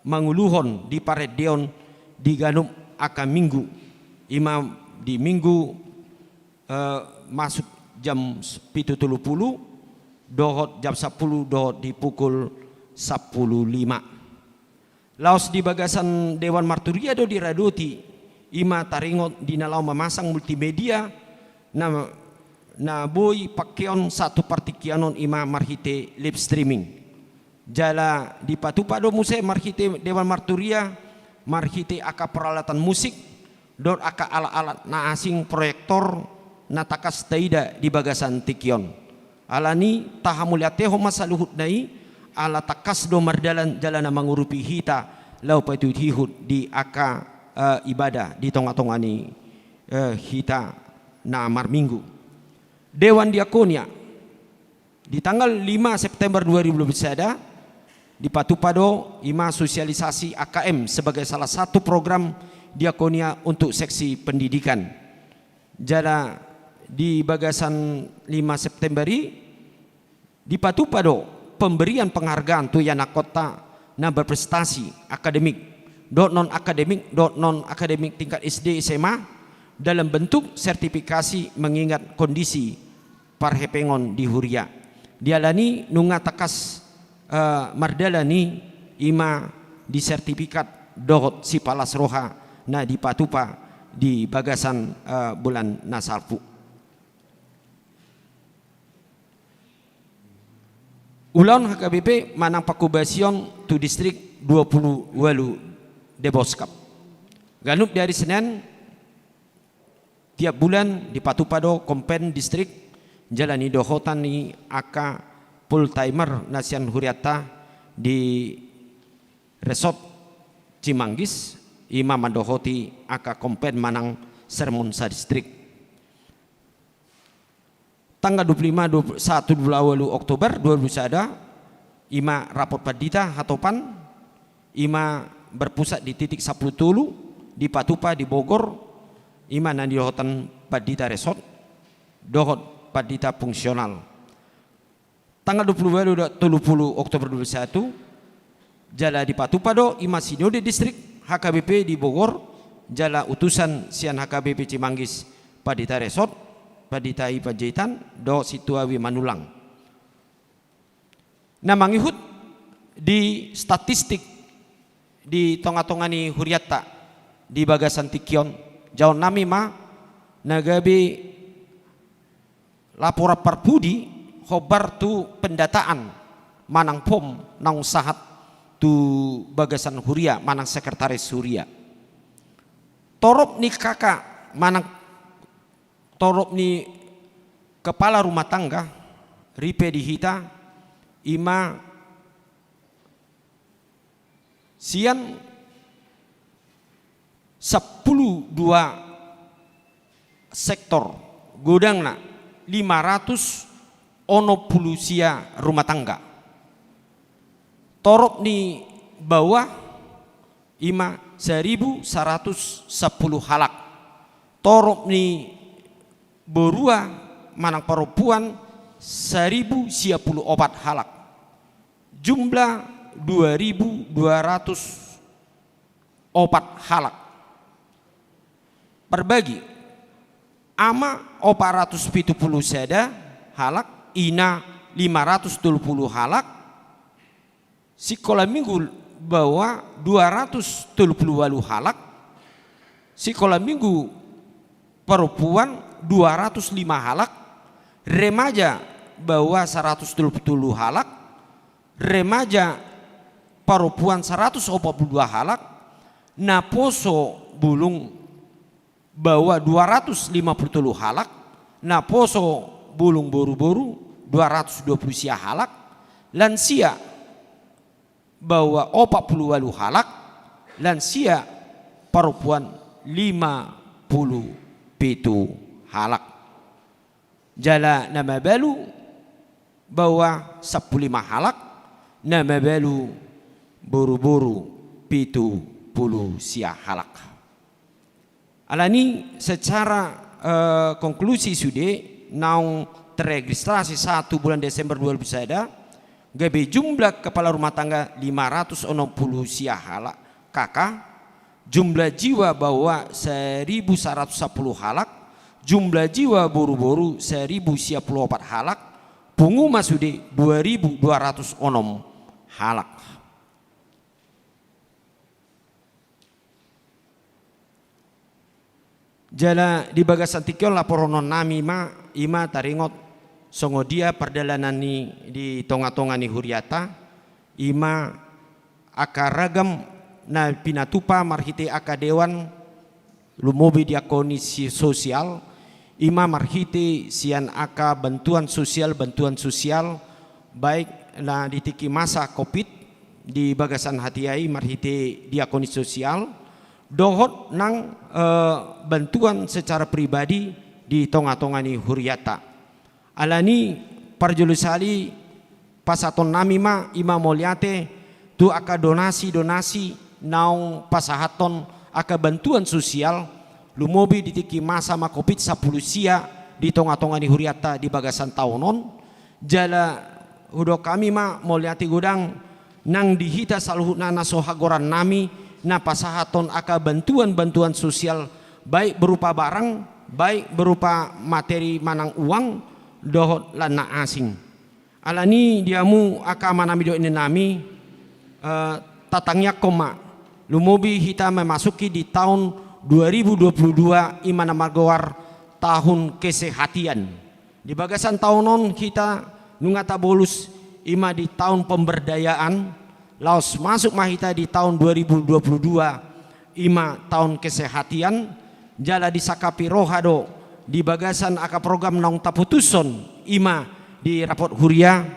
manguluhon di parendeon di ganup angka minggu. Ima di minggu, eh, masuk jam s-, pitu tolu pulu, dohot jam sampulu, dohot di pukul sampulu lima. Laos di bagasan dewan marturia do diradoti, ima taringot di na laho mamasang multimedia, na, na boi pakeon sahat tu partingkian on ima marhite live streaming. Jala dipatupa do muse marhite dewan marturia, marhite angka peralatan musik, dohot angka alat-alat na asing, proyektor, na tangkas taida di bagasan tingki on. Alani i tahamauliatehon ma saluhutna i, ala tangkas do mardalan jala na mangurupi hita laho paihutihut di angka, eh, ibadah di tongatonga ni, eh, hita na marminggu. Dewan Diakonia. Di tanggal lima September dua ribu dua puluh sada, dipatupa do ima sosialisasi A K M sebagai salah satu program diakonia untuk seksi pendidikan. Jala di bagasan lima September i, dipatupa do pemberian penghargaan tu ianakhonta na berprestasi akademik, dohot non akademik, dohot non akademik tingkat S D, S M A, dalam bentuk sertifikasi mengingat kondisi parhepengon di huria. Dialani nunga tangkas, eh, mardalan i ima di sertifikat dohot sipalas roha na dipatupa di bagasan, eh, bulan na salpu. Ulaon H K B P manang panghobasion tu distrik dua pulu ualu Deboskap. Ganup di ari Senen, tiap bulan dipatupa do kompen distrik jala nidohotan ni angka full timer na sian hurianta di Resort Cimanggis, i ma mandohoti angka kompen manang sermon sadistrik. Tanggal dua puluh lima, dua puluh satu, dua puluh dua Oktober dua ribu sada, i ma rapot pandita hatopan, i ma berpusat di titik sampulu tolu dipatupa di Bogor, i ma na nidohotan pandita resort dohot pandita fungsional. Tanggal dua puluh dua dohot tolu pulu Oktober dua puluh satu, jala dipatupa do i ma sinode distrik H K B P di Bogor, jala utusan sian H K B P Cimanggis, pandita resort, pandita i Panjaitan, dohot sintua i Manullang. Na mangihut di statistik di tonga-tonga ni hurianta di bagasan tingki on, jahaon nami ma na gabe laporan parpudi hombar tu pendataan manang form naung sahat tu bagasan huria manang sekretaris huria. Torop ni K K manang torop ni kepala rumah tangga ripe di hita, i ma sian sampulu dua sektor, godangna lima ratus onom pulu sia rumah tangga. Torop ni baoa i ma saribu saratus sampulu halak. Torop ni borua manang parompuan saribu sia pulu opat halak. Jumlah dua ribu dua ratus opat halak. Parbagi, ama opat ratus pitu pulu sada halak, ina lima ratus tolu pulu halak, sikola minggu baoa dua ratus tolu pulu ualu halak, sikola minggu parompuan dua ratus lima halak, remaja baoa saratus tolu pulu tolu halak, remaja parompuan saratus opat pulu dua halak, naposo bulung baoa dua ratus lima pulu tolu halak, naposo bulung boruboru dua ratus dua pulu sia halak, lansia baoa opat pulu ualu halak, lansia parompuan lima pulu pitu halak. Jala na mabalu baoa sampulu lima halak, na mabalu boruboru pitu pulu sia halak. Alani secara, eh, konklusi sude naung terregistrasi satu bulan Desember dua ribu sada, gabe jumlah kepala rumah tangga lima ratus onom pulu sia halak K K, jumlah jiwa baoa saribu saratus sampulu halak, jumlah jiwa boruboru saribu sia pulu opat halak, pungu ma sude dua ribu dua ratus onom halak. Jala di bagasan tingki on laporononnami ma, i ma taringot songon dia pardalanan ni di tonga-tonga ni huriata, i ma angka ragam na pinatupa marhite angka dewan, lumobi diakonis sosial, i ma marhite sian angka bantuan sosial, bantuan sosial, baik na di tingki masa covid di bagasan hatiha i marhite diakonis sosial, dohot nang, eh, bantuan secara pribadi di tonga-tonga ni huriata. Alani parjolo sahali pasahatonnami ma i ma mauliate tu angka donasi-donasi naung pasahathon angka bantuan sosial, lumobi di tingki masa ma covid sampulu sia di tonga-tonga ni huriata di bagasan taon on. Jala hudok hami ma mauliate godang nang di hita saluhutna na so hagorannami na pasahathon angka bantuan-bantuan sosial, baik berupa barang, baik berupa materi manang uang, dohot lan na asing. Alani di hamu angka amanami dohot inanami, eh, tatangiangkon ma, lumobi hita memasuki di taon dua ribu dua puluh dua i ma na margoar tahun kesehatian. Di bagasan taon on hita nunga tabolus i ma di taon pemberdayaan, laos masuk ma hita di taon dua ribu dua puluh dua i ma taon kesehatian, jala disangkapi roha do di bagasan angka program naung taputushon i ma di rapot huria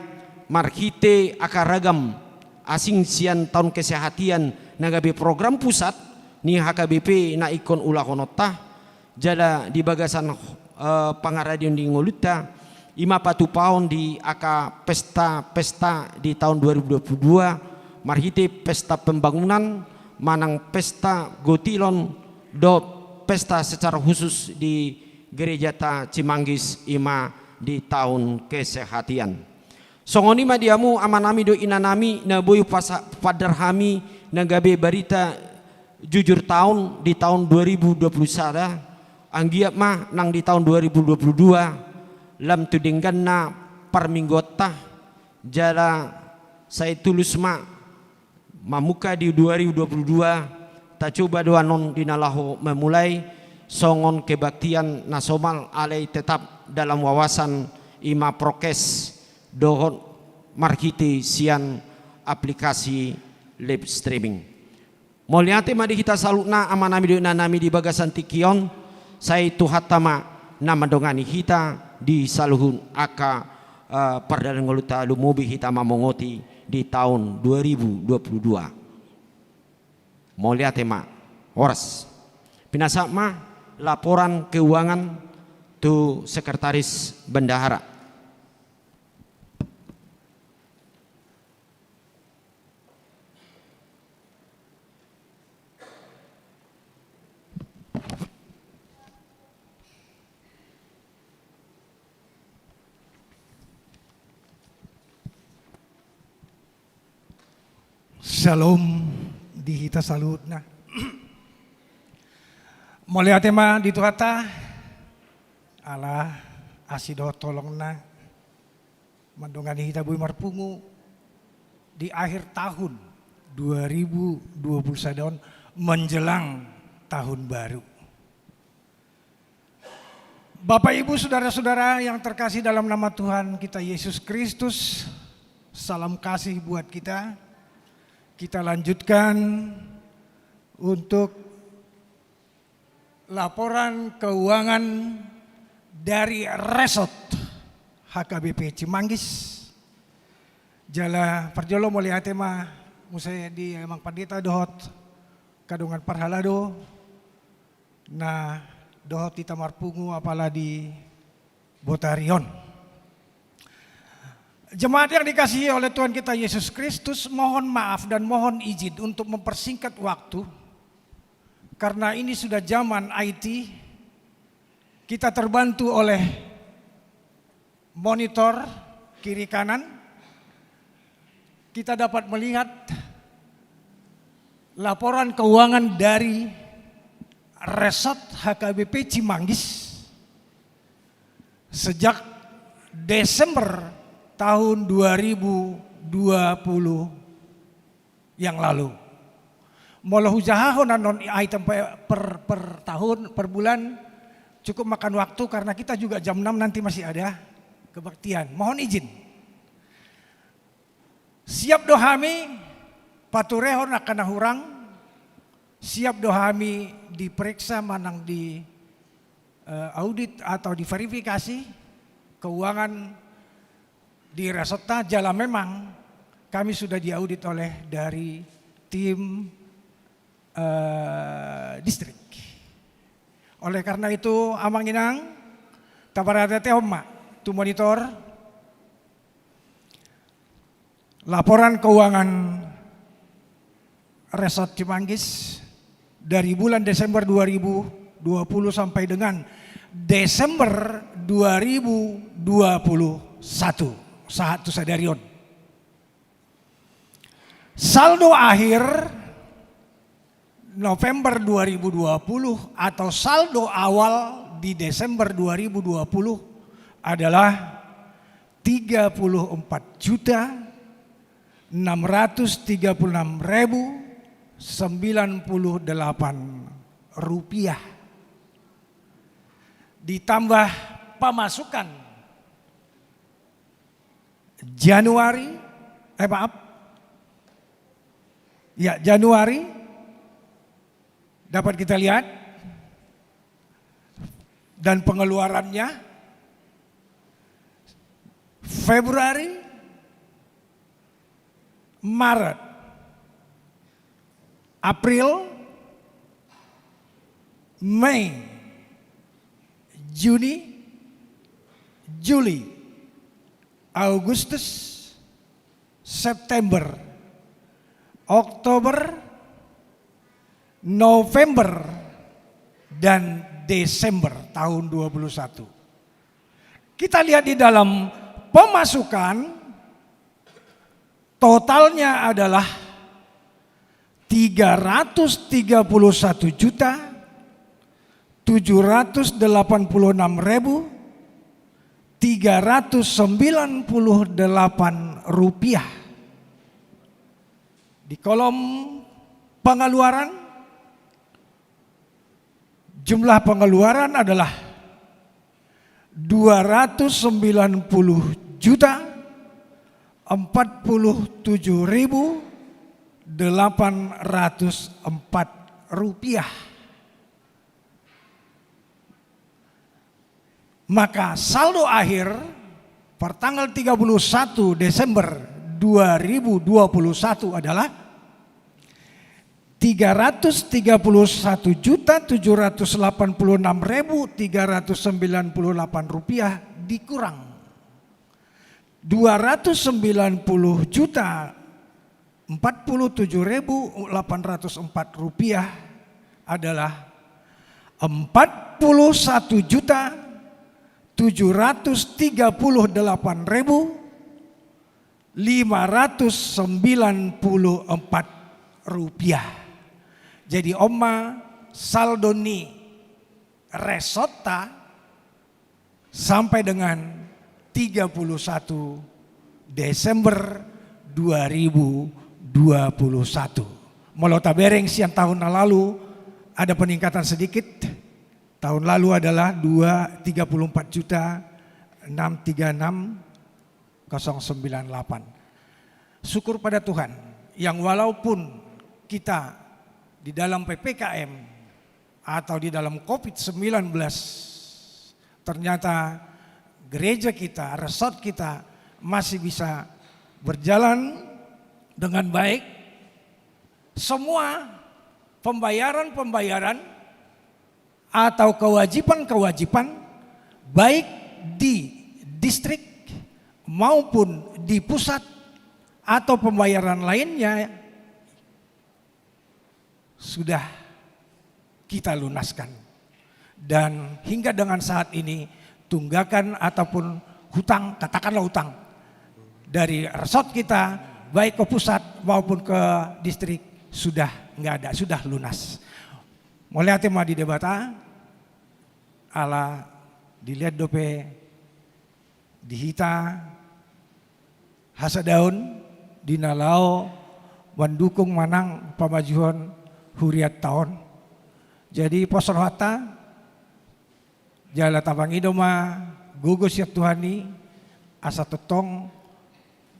marhite angka ragam asing sian taon kesehatian na gabe program pusat ni H K B P na ingkon ulahononta, jala di bagasan, eh, pangaradion di ngolunta, i ma patupaon di angka pesta-pesta di taon dua ribu dua puluh dua, marhite pesta pembangunan, manang pesta gotilon, dohot pesta secara khusus di gerejata Cimanggis, i ma di taon kesehatian. Songon i ma di hamu amanami dohot inanami na boi pasa-, pandar hami na gabe barita jujur taon di taon dua ribu dua puluh sada, anggiat ma nang di taon dua ribu dua puluh dua, lam tu dengganna parmingguonta, jala sai tulus ma mamungka di dua ribu dua puluh dua, tacoba do annon di na laho memulai songon kebaktian na somal alai tetap dalam wawasan, i ma prokes dohot marhite sian aplikasi live streaming. Mauliate ma di hita saluhutna amanami dohot inanami di bagasan tingki on, sai Tuhanta ma na mandongani hita di saluhut angka, eh, pardalanan ngolunta, lumobi hita mamongoti di taon dua ribu dua puluh dua. Mauliate ma. Horas. Pinasahat ma laporan keuangan tu Sekretaris Bendahara. Syalom di hita saluhutna. Mauliate ma di Tuhanta, ala asi dohot holongna mandongani hita boi marpungu di akhir tahun dua ribu dua puluh sada on, menjelang tahun baru. Bapak, Ibu, saudara-saudara yang terkasih dalam nama Tuhan kita Yesus Kristus, salam kasih buat kita. Kita lanjutkan untuk laporan keuangan dari Resort H K B P Cimanggis. Jala parjolo mauliate ma muse di Amang Pandita dohot angka dongan parhalado na dohot hita marpungu apala di botari on. Jemaat yang dikasihi oleh Tuhan kita Yesus Kristus, mohon maaf dan mohon izin untuk mempersingkat waktu, karena ini sudah zaman I T, kita terbantu oleh monitor kiri kanan, kita dapat melihat laporan keuangan dari Resort H K B P Cimanggis sejak Desember tahun dua ribu dua puluh yang lalu. Molo hujahahon annon item per, per, per tahun, per bulan, cukup makan waktu karena kita juga jam enam nanti masih ada kebaktian. Mohon izin. Siap do hami paturehon angka na hurang, siap do hami diperiksa manang di, eh, audit atau diverifikasi keuangan di resortta, jala memang kami sudah diaudit oleh dari tim, eh, distrik. Oleh karena itu, Amang Inang, taparhateatehon ma tu monitor laporan keuangan Resort Cimanggis dari bulan Desember dua ribu dua puluh sampai dengan Desember dua ribu dua puluh satu, sahat tu sadari on. Saldo akhir November dua ribu dua puluh atau saldo awal di Desember dua ribu dua puluh adalah tiga puluh empat juta enam ratus tiga puluh enam ribu sembilan puluh delapan rupiah. Ditambah pemasukan Januari, eh, maaf. Ya, Januari dapat kita lihat dan pengeluarannya. Februari Maret, April, Mei, Juni, Juli, Agustus, September, Oktober, November, dan Desember tahun dua puluh satu. Kita lihat di dalam pemasukan, totalnya adalah tiga ratus tiga puluh satu juta tujuh ratus delapan puluh enam ribu tiga ratus sembilan puluh delapan rupiah. Di kolom pengeluaran, jumlah pengeluaran adalah dua ratus sembilan puluh juta empat puluh tujuh ribu delapan ratus empat rupiah. Maka saldo akhir per tanggal tiga puluh satu Desember dua ribu dua puluh satu adalah tiga ratus tiga puluh satu juta tujuh ratus delapan puluh enam ribu tiga ratus sembilan puluh delapan rupiah, dikurang dua ratus sembilan puluh juta empat puluh tujuh ribu delapan ratus empat rupiah adalah empat puluh satu juta tujuh ratus tiga puluh delapan ribu lima ratus sembilan puluh empat rupiah. Jadi on ma saldo ni resortta sampai dengan tiga puluh satu Desember dua ribu dua puluh satu. Molo tabereng sian tahun na lalu, ada peningkatan sedikit. Tahun lalu adalah dua, tiga puluh empat juta enam tiga enam kosong sembilan delapan. Syukur pada Tuhan, yang walaupun kita di dalam P P K M atau di dalam covid sembilan belas, ternyata gereja kita, resort kita masih bisa berjalan dengan baik. Semua pembayaran-pembayaran atau kewajiban-kewajiban, baik di distrik maupun di pusat, atau pembayaran lainnya, sudah kita lunaskan. Dan hingga dengan saat ini, tunggakan ataupun hutang, katakanlah hutang, dari resort kita, baik ke pusat maupun ke distrik, sudah nggak ada, sudah lunas. Mauliate ma di Debata, ala dilehon dope di hita hasadaon di na laho mandukung manang pamajuhon huriatta on. Jadi pos rohanta, jala tapangido ma gogo sian Tuhan i, asa tongtong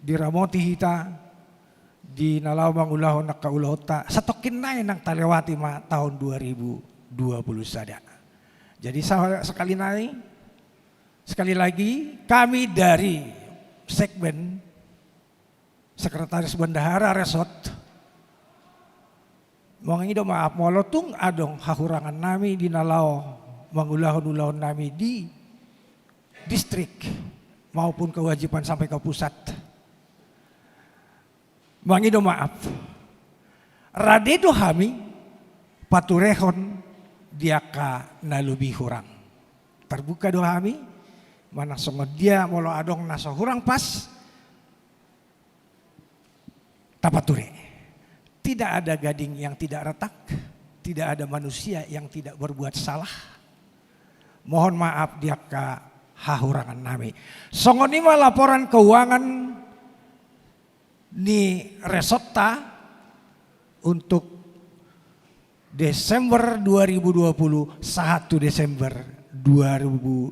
diramoti hita di na laho mangulahon angka ulaonta, satongkin nai nang talewati ma tahun dua ribu dua puluh sada. Jadi sa-, sekali nai, sekali lagi, kami dari segmen Sekretaris Bendahara Resort mangido maaf molo tung adong hahurangan nami di na laho mangulahon ulaon nami di distrik maupun kewajiban sampai ke pusat. Mangido maaf. Rade do hami paturehon di angka na lobi hurang. Tarbuka do hami, manang songon dia molo adong na so hurang pas, tapature. Tidak ada gading yang tidak retak, tidak ada manusia yang tidak berbuat salah. Mohon maaf di angka hahurangan nami. Songon i ma laporan keuangan ni resortta untuk Desember dua ribu dua puluh, sahat tu Desember dua ribu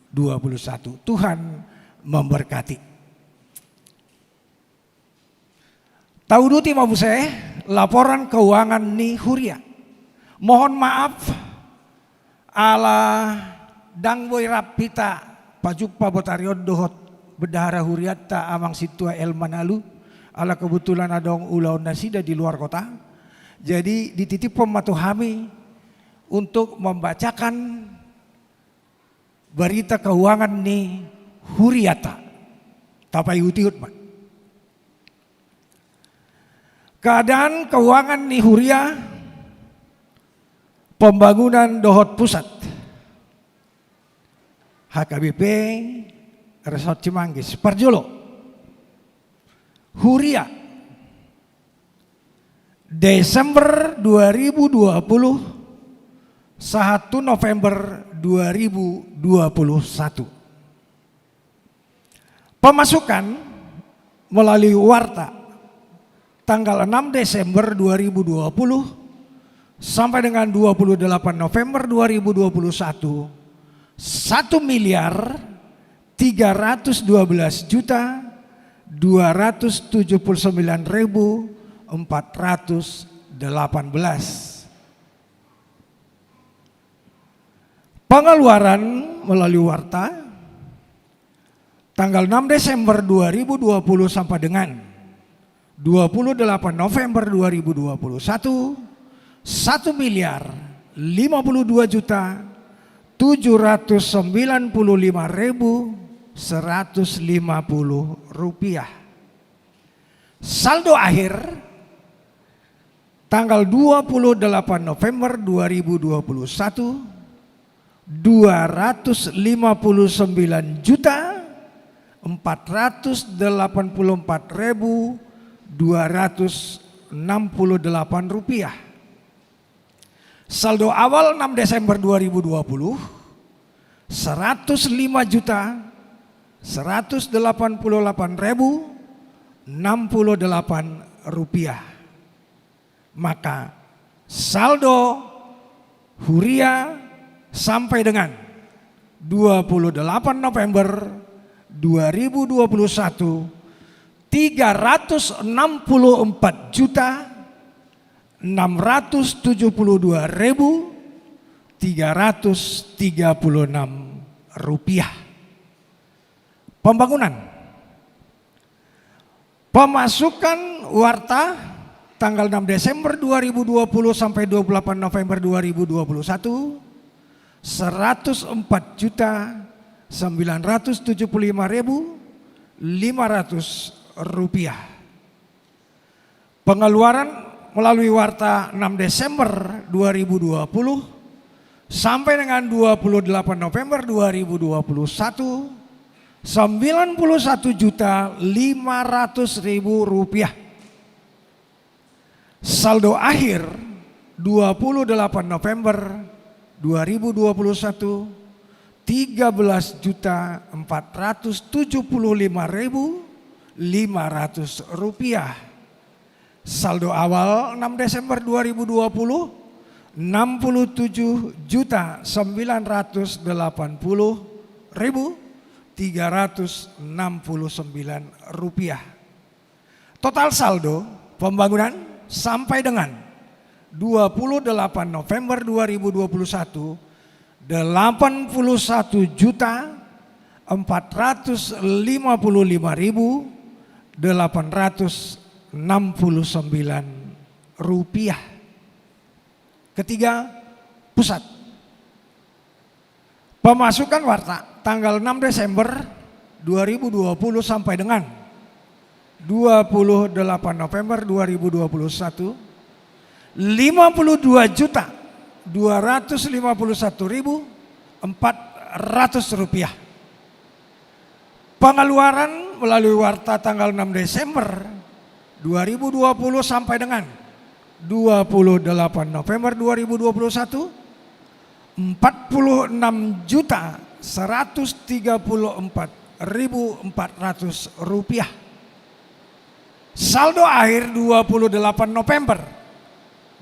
dua puluh satu. Tuhan memberkati. Tauduti ma muse laporan keuangan ni huria. Mohon maaf, ala ndang boi rap hita pajumpa botari on dohot bendahara hurianta Amang Sintua L. Manalu, Ala kebetulan adong ulaon nasida di luar kota, jadi dititiphon ma tu hami untuk membacakan berita keuangan ni huriata. Tapaihut-ihut ma. Keadaan keuangan ni huria, pembangunan dohot pusat. H K B P Resort Cimanggis. Parjolo, huria, Desember dua ribu dua puluh sahat tu November dua ribu dua puluh satu. Pemasukan melalui warta tanggal enam Desember dua ribu dua puluh sampai dengan dua puluh delapan November dua ribu dua puluh satu, satu miliar tiga ratus dua belas juta dua ratus tujuh puluh sembilan ribu empat ratus delapan belas. Pengeluaran melalui warta tanggal enam Desember dua ribu dua puluh sampai dengan dua puluh delapan November dua ribu dua puluh satu, satu miliar lima puluh dua juta tujuh ratus sembilan puluh lima ribu seratus lima puluh rupiah. Saldo akhir tanggal dua puluh delapan November dua ribu dua puluh satu, dua ratus lima puluh sembilan juta empat ratus delapan puluh empat ribu dua ratus enam puluh delapan rupiah. Saldo awal enam Desember dua ribu dua puluh, seratus lima juta seratus delapan puluh delapan ribu enam puluh delapan rupiah. Maka saldo huria sampai dengan dua puluh delapan November dua ribu dua puluh satu, tiga ratus enam puluh empat juta enam ratus tujuh puluh dua ribu tiga ratus tiga puluh enam rupiah. Pembangunan. Pemasukan warta tanggal enam Desember dua ribu dua puluh sampai dua puluh delapan November dua ribu dua puluh satu, seratus empat juta sembilan ratus tujuh puluh lima ribu lima ratus rupiah. Pengeluaran melalui warta enam Desember dua ribu dua puluh sampai dengan dua puluh delapan November dua ribu dua puluh satu, sembilan puluh satu juta lima ratus ribu rupiah. Saldo akhir dua puluh delapan November dua ribu dua puluh satu, tiga belas juta empat ratus tujuh puluh lima ribu lima ratus rupiah. Saldo awal enam Desember dua ribu dua puluh, enam puluh tujuh juta sembilan ratus delapan puluh ribu tiga ratus enam puluh sembilan rupiah. Total saldo pembangunan sampai dengan dua puluh delapan November dua ribu dua puluh satu, delapan puluh satu juta empat ratus lima puluh lima ribu delapan ratus enam puluh sembilan rupiah. Ketiga, pusat. Pemasukan warta tanggal enam Desember dua ribu dua puluh sampai dengan dua puluh delapan November dua ribu dua puluh satu, lima puluh dua juta dua ratus lima puluh satu ribu empat ratus rupiah. Pengeluaran melalui warta tanggal enam Desember dua ribu dua puluh sampai dengan dua puluh delapan November dua ribu dua puluh satu, empat puluh enam juta seratus tiga puluh empat ribu empat ratus rupiah. Saldo akhir dua puluh delapan November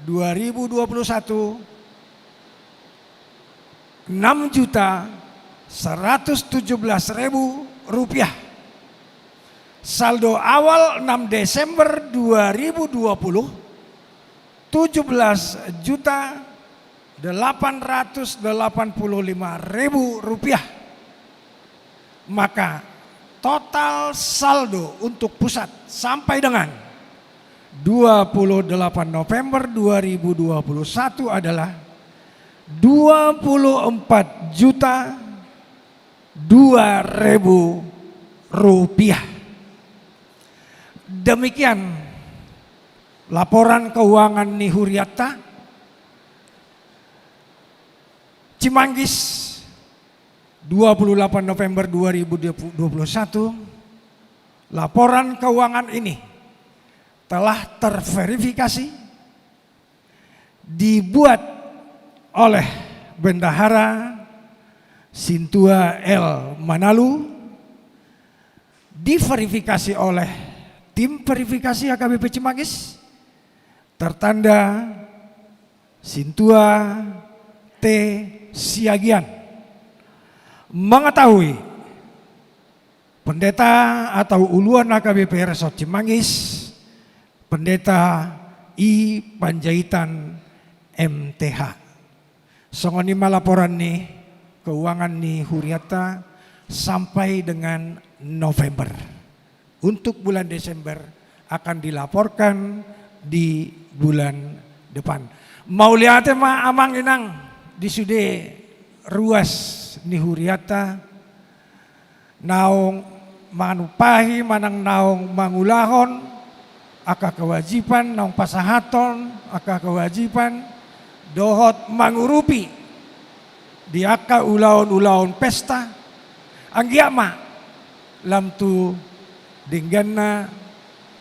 dua ribu dua puluh satu, enam juta seratus tujuh belas ribu rupiah. Saldo awal enam Desember dua ribu dua puluh, tujuh belas juta delapan ratus delapan puluh lima ribu rupiah. Maka Total saldo untuk pusat sampai dengan dua puluh delapan November dua ribu dua puluh satu adalah dua puluh empat juta dua ribu rupiah. Demikian laporan keuangan ni huriata Cimanggis, dua puluh delapan November dua ribu dua puluh satu. Laporan keuangan ini telah terverifikasi, dibuat oleh Bendahara Sintua L Manalu, diverifikasi oleh tim verifikasi H K B P Cimanggis, tertanda Sintua T Siagian. Mengetahui pendeta atau uluan H K B P Resort Cimanggis, Pendeta I Panjaitan M T H. Songon i ma laporan ni keuangan ni huriata sampai dengan November. Untuk bulan Desember akan dilaporkan di bulan depan. Mauliate ma amang inang di sude ruas ni huriata, naung manumpahi manang naung mangulahon angka kewajiban, naung pasahathon angka kewajiban dohot mangurupi di angka ulaon-ulaon pesta. Anggiat ma lam tu dengganna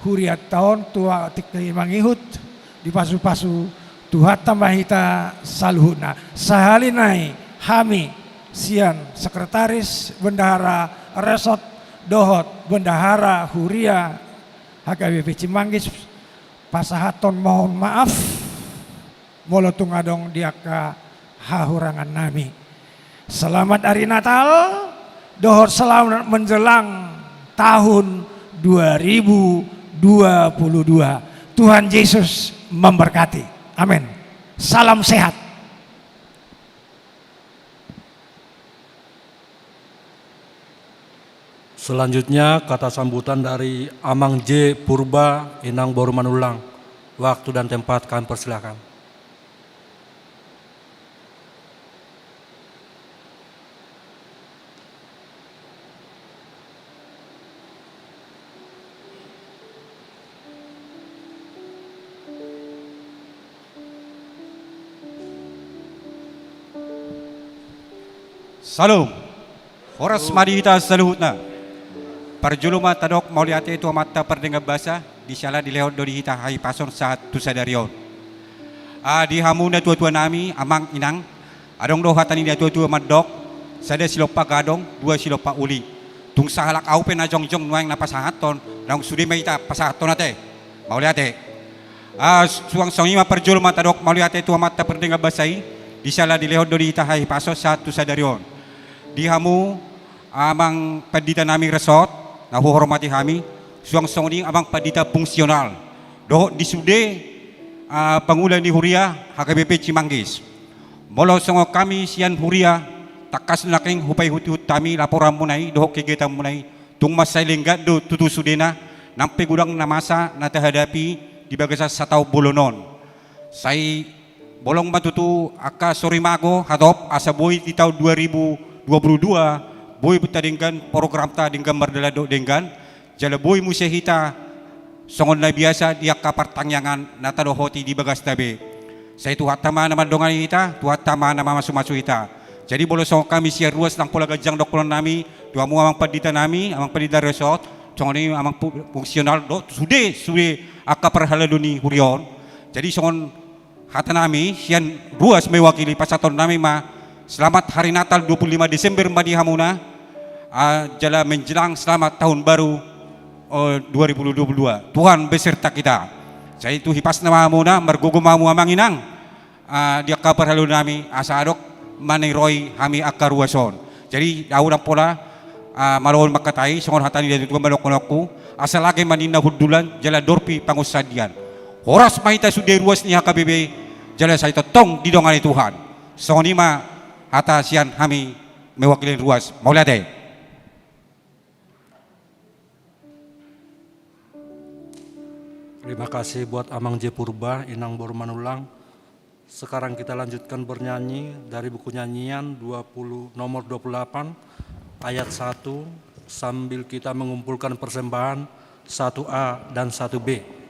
huriata on tu tingki i mangihut, dipasu-pasu Tuhanta ma hita saluhutna. Sahali nai hami sian sekretaris Bendahara Resort dohot Bendahara Huria H K B P Cimanggis pasahathon mohon maaf molo tung adong di angka hahurangan nami. Selamat Hari Natal dohot selamat menjelang tahun dua ribu dua puluh dua. Tuhan Yesus memberkati. Amin. Salam sehat. Selanjutnya, kata sambutan dari Amang J Purba, Inang Boru Manullang. Waktu dan tempat kami persilakan. Salom. Horas ma di hita saluhutna. Parjolo ma tadok mauliate tu Amanta pardenggan basa, di siala dilehon do di hita hahipason sahat tu sadari on. Ah, di hamu natua-tua nami, amang, inang, adong do hata ni natua-tua mandok, sada silompa gadong, dua silompa uli. Tung sahalak ahu pe na jongjong nuaeng na pasahathon, naung sude ma hita pasahathon ate. Mauliate. Ah, suang songon i ma parjolo ma tadok mauliate tu Amanta pardenggan basa i, di siala dilehon do di hita hahipason sahat tu sadari on. Di hamu, amang pandita nami Resort, na huhormati hami, suang songon i amang pandita fungsional dohot di sude, ah, pangula ni huria H K B P Cimanggis. Molo songon hami sian huria, tangkas nangkin hupaihut-ihut hami laporanmuna i dohot kegiatanmuna i, tung mansai lenggan do tutu sudena, nang pe godang na masa na tahadapi di bagasan sataon bolon on. Sai bolon ma tutu angka sorimago hatop asa boi di taon dua ribu dua puluh dua, boi tadenggan programta denggan mardalan dohot denggan, jala boi muse hita songon na biasa di angka partangiangan na tadohoti di bagasta be. Sai Tuhanta ma na mandongani hita, Tuhanta ma na mamasu-masu hita. Jadi molo songon hami sian ruas nang pola ganjang dohonon nami, tu hamu amang pandita nami, amang pandita Resort, songon i amang pu-, fungsional dohot sude, sude angka parhalado ni huria on. Jadi songon hata nami sian ruas mewakili pasahaton nami ma, selamat Hari Natal dua puluh lima Desember ma di hamuna, ah, jala menjelang selamat tahun baru, eh, dua ribu dua puluh dua. Tuhan beserta kita. Sai tu hipasna ma hamuna, margogo ma hamu amang inang, ah, di angka parhalado nami, asa adong maniroi hami angka ruas on. Jadi ahu ndang pola, ah, malo mangkatai, songon hata ni natua-tua mandokhononku, asa lage ma ninna hundulan, jala dorpi pangunsandian. Horas ma hita sude ruas ni H K B P, jala sai tongtong didongani Tuhan. Songon i ma hata sian hami mewakili ruas. Mauliate. Terima kasih buat Amang J Purba, Inang Boru Manulang. Sekarang kita lanjutkan bernyanyi dari buku nyanyian dua puluh, nomor dua puluh delapan, ayat satu, sambil kita mengumpulkan persembahan satu A dan satu B.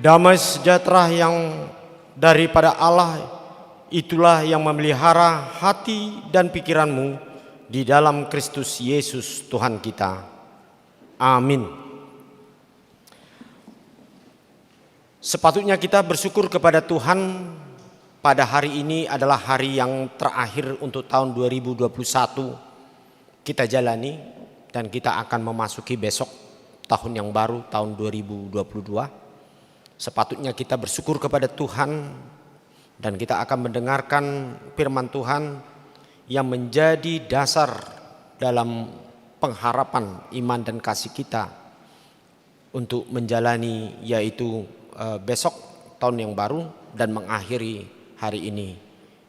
Damai sejahtera yang daripada Allah, itulah yang memelihara hati dan pikiranmu di dalam Kristus Yesus Tuhan kita. Amin. Sepatutnya kita bersyukur kepada Tuhan, pada hari ini adalah hari yang terakhir untuk tahun dua ribu dua puluh satu kita jalani, dan kita akan memasuki besok tahun yang baru, tahun dua ribu dua puluh dua. Sepatutnya kita bersyukur kepada Tuhan, dan kita akan mendengarkan firman Tuhan yang menjadi dasar dalam pengharapan iman dan kasih kita untuk menjalani, yaitu, eh, besok tahun yang baru dan mengakhiri hari ini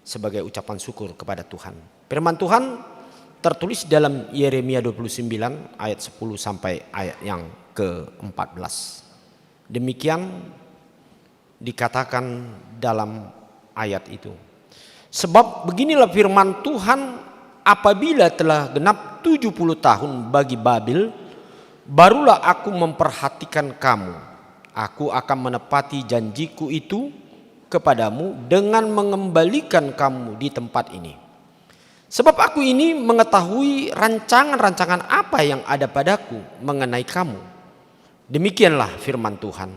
sebagai ucapan syukur kepada Tuhan. Firman Tuhan tertulis dalam Yeremia dua puluh sembilan ayat sepuluh sampai ayat yang keempat belas. Demikian dikatakan dalam ayat itu. Sebab beginilah firman Tuhan, apabila telah genap tujuh puluh tahun bagi Babel, barulah aku memperhatikan kamu. Aku akan menepati janjiku itu kepadamu dengan mengembalikan kamu di tempat ini. Sebab aku ini mengetahui rancangan-rancangan apa yang ada padaku mengenai kamu. Demikianlah firman Tuhan,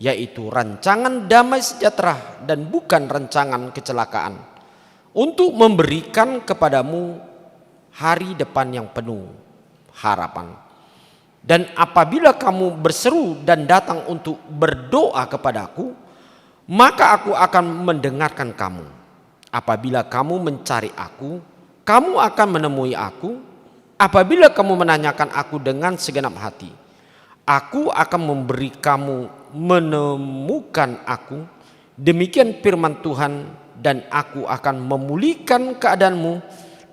yaitu rancangan damai sejahtera dan bukan rancangan kecelakaan, untuk memberikan kepadamu hari depan yang penuh harapan. Dan apabila kamu berseru dan datang untuk berdoa kepadaku, maka aku akan mendengarkan kamu. Apabila kamu mencari aku, kamu akan menemui aku. Apabila kamu menanyakan aku dengan segenap hati, aku akan memberi kamu menemukan aku. Demikian firman Tuhan, dan aku akan memulihkan keadaanmu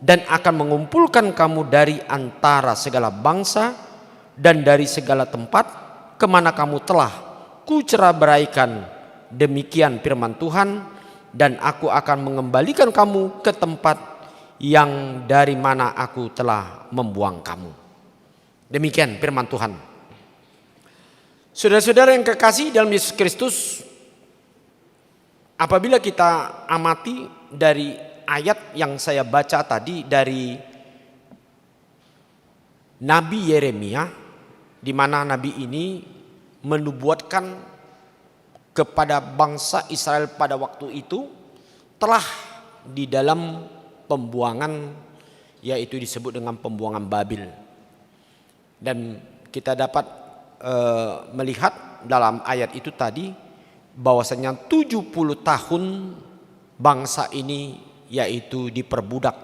dan akan mengumpulkan kamu dari antara segala bangsa dan dari segala tempat kemana kamu telah kucerai beraikan. Demikian firman Tuhan, dan aku akan mengembalikan kamu ke tempat yang dari mana aku telah membuang kamu. Demikian firman Tuhan. Saudara-saudara yang kekasih dalam Yesus Kristus, apabila kita amati dari ayat yang saya baca tadi dari Nabi Yeremia, di mana nabi ini menubuatkan kepada bangsa Israel pada waktu itu telah di dalam pembuangan, yaitu disebut dengan pembuangan Babel. Dan kita dapat, eh, melihat dalam ayat itu tadi, bahwasanya tujuh puluh tahun bangsa ini yaitu diperbudak,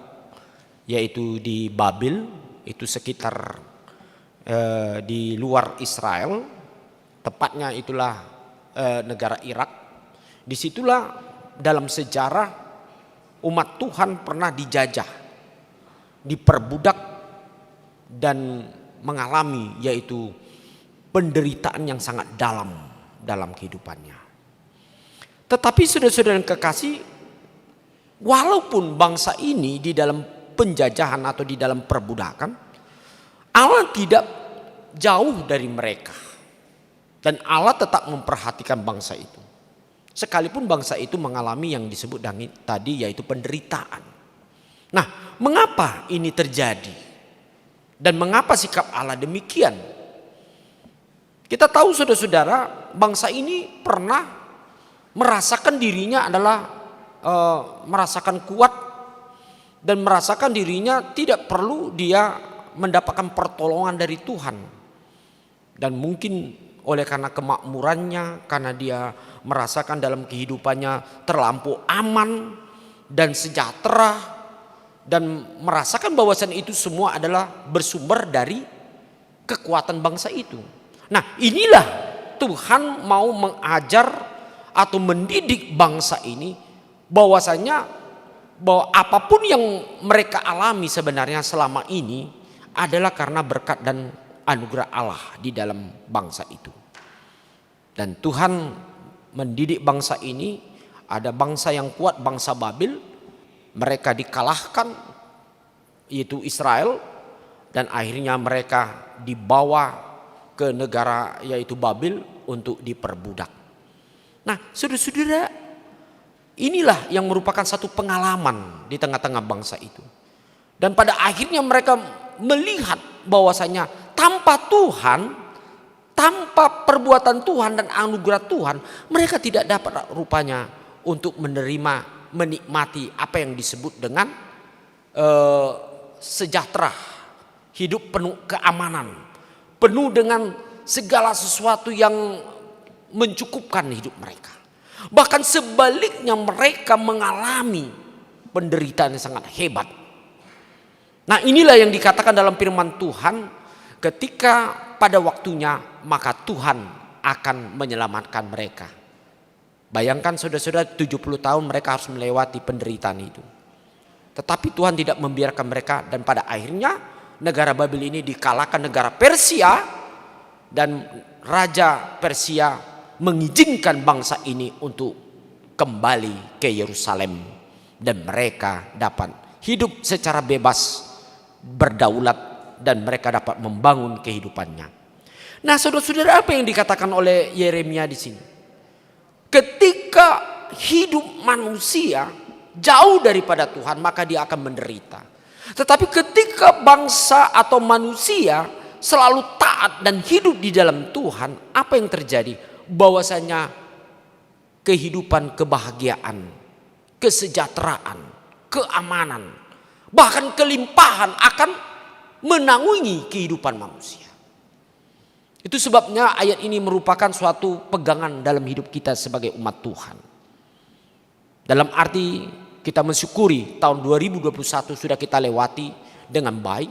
yaitu di Babel, itu sekitar, eh, di luar Israel, tepatnya itulah, eh, negara Irak. Disitulah dalam sejarah umat Tuhan pernah dijajah, diperbudak, dan mengalami, yaitu penderitaan yang sangat dalam dalam kehidupannya. Tetapi saudara-saudara yang kekasih, walaupun bangsa ini di dalam penjajahan atau di dalam perbudakan, Allah tidak jauh dari mereka. Dan Allah tetap memperhatikan bangsa itu. Sekalipun bangsa itu mengalami yang disebut dangi-, tadi, yaitu penderitaan. Nah, mengapa ini terjadi? Dan mengapa sikap Allah demikian? Kita tahu, saudara-saudara, bangsa ini pernah merasakan dirinya adalah, eh, merasakan kuat dan merasakan dirinya tidak perlu dia mendapatkan pertolongan dari Tuhan. Dan mungkin oleh karena kemakmurannya, karena dia merasakan dalam kehidupannya terlampau aman dan sejahtera, dan merasakan bahwasan itu semua adalah bersumber dari kekuatan bangsa itu. Nah, inilah Tuhan mau mengajar atau mendidik bangsa ini, bahwasanya bahwa apapun yang mereka alami sebenarnya selama ini adalah karena berkat dan anugerah Allah di dalam bangsa itu. Dan Tuhan mendidik bangsa ini, ada bangsa yang kuat, bangsa Babel, mereka dikalahkan, yaitu Israel, dan akhirnya mereka dibawa ke negara, yaitu Babel, untuk diperbudak. Nah, saudara-saudara, inilah yang merupakan satu pengalaman di tengah-tengah bangsa itu. Dan pada akhirnya mereka melihat bahwasanya tanpa Tuhan, tanpa perbuatan Tuhan dan anugerah Tuhan, mereka tidak dapat rupanya untuk menerima, menikmati apa yang disebut dengan, eh, sejahtera, hidup penuh keamanan, penuh dengan segala sesuatu yang mencukupkan hidup mereka. Bahkan sebaliknya, mereka mengalami penderitaan yang sangat hebat. Nah, inilah yang dikatakan dalam firman Tuhan, ketika pada waktunya, maka Tuhan akan menyelamatkan mereka. Bayangkan, saudara-saudara, tujuh puluh tahun mereka harus melewati penderitaan itu. Tetapi Tuhan tidak membiarkan mereka, dan pada akhirnya negara Babel ini dikalahkan negara Persia, dan Raja Persia mengizinkan bangsa ini untuk kembali ke Yerusalem, dan mereka dapat hidup secara bebas, berdaulat, dan mereka dapat membangun kehidupannya. Nah, saudara-saudara, apa yang dikatakan oleh Yeremia di sini? Ketika hidup manusia jauh daripada Tuhan, maka dia akan menderita. Tetapi ketika bangsa atau manusia selalu taat dan hidup di dalam Tuhan, apa yang terjadi? Bahwasanya kehidupan kebahagiaan, kesejahteraan, keamanan, bahkan kelimpahan akan menaungi kehidupan manusia. Itu sebabnya ayat ini merupakan suatu pegangan dalam hidup kita sebagai umat Tuhan. Dalam arti, kita mensyukuri tahun dua ribu dua puluh satu sudah kita lewati dengan baik.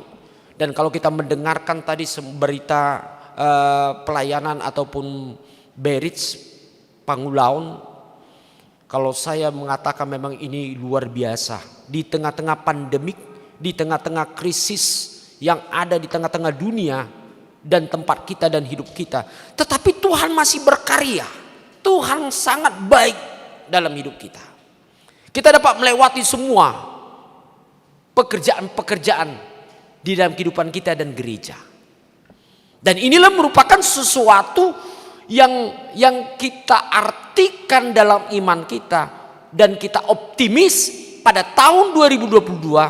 Dan kalau kita mendengarkan tadi se-, berita, eh, pelayanan ataupun berita pangulaon, kalau saya mengatakan, memang ini luar biasa. Di tengah-tengah pandemik, di tengah-tengah krisis yang ada di tengah-tengah dunia dan tempat kita dan hidup kita, tetapi Tuhan masih berkarya. Tuhan sangat baik dalam hidup kita. Kita dapat melewati semua pekerjaan-pekerjaan di dalam kehidupan kita dan gereja. Dan inilah merupakan sesuatu yang, yang kita artikan dalam iman kita, dan kita optimis pada tahun dua ribu dua puluh dua,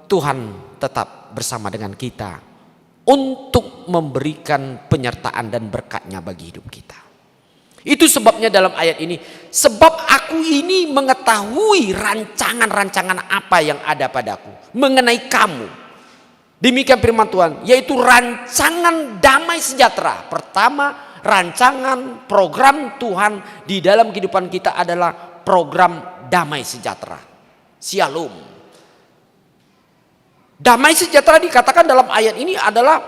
Tuhan tetap bersama dengan kita untuk memberikan penyertaan dan berkat-Nya bagi hidup kita. Itu sebabnya dalam ayat ini, "Sebab Aku ini mengetahui rancangan-rancangan apa yang ada padaku mengenai kamu." Demikian firman Tuhan, yaitu rancangan damai sejahtera. Pertama, rancangan program Tuhan di dalam kehidupan kita adalah program damai sejahtera. Syalom. Damai sejahtera dikatakan dalam ayat ini adalah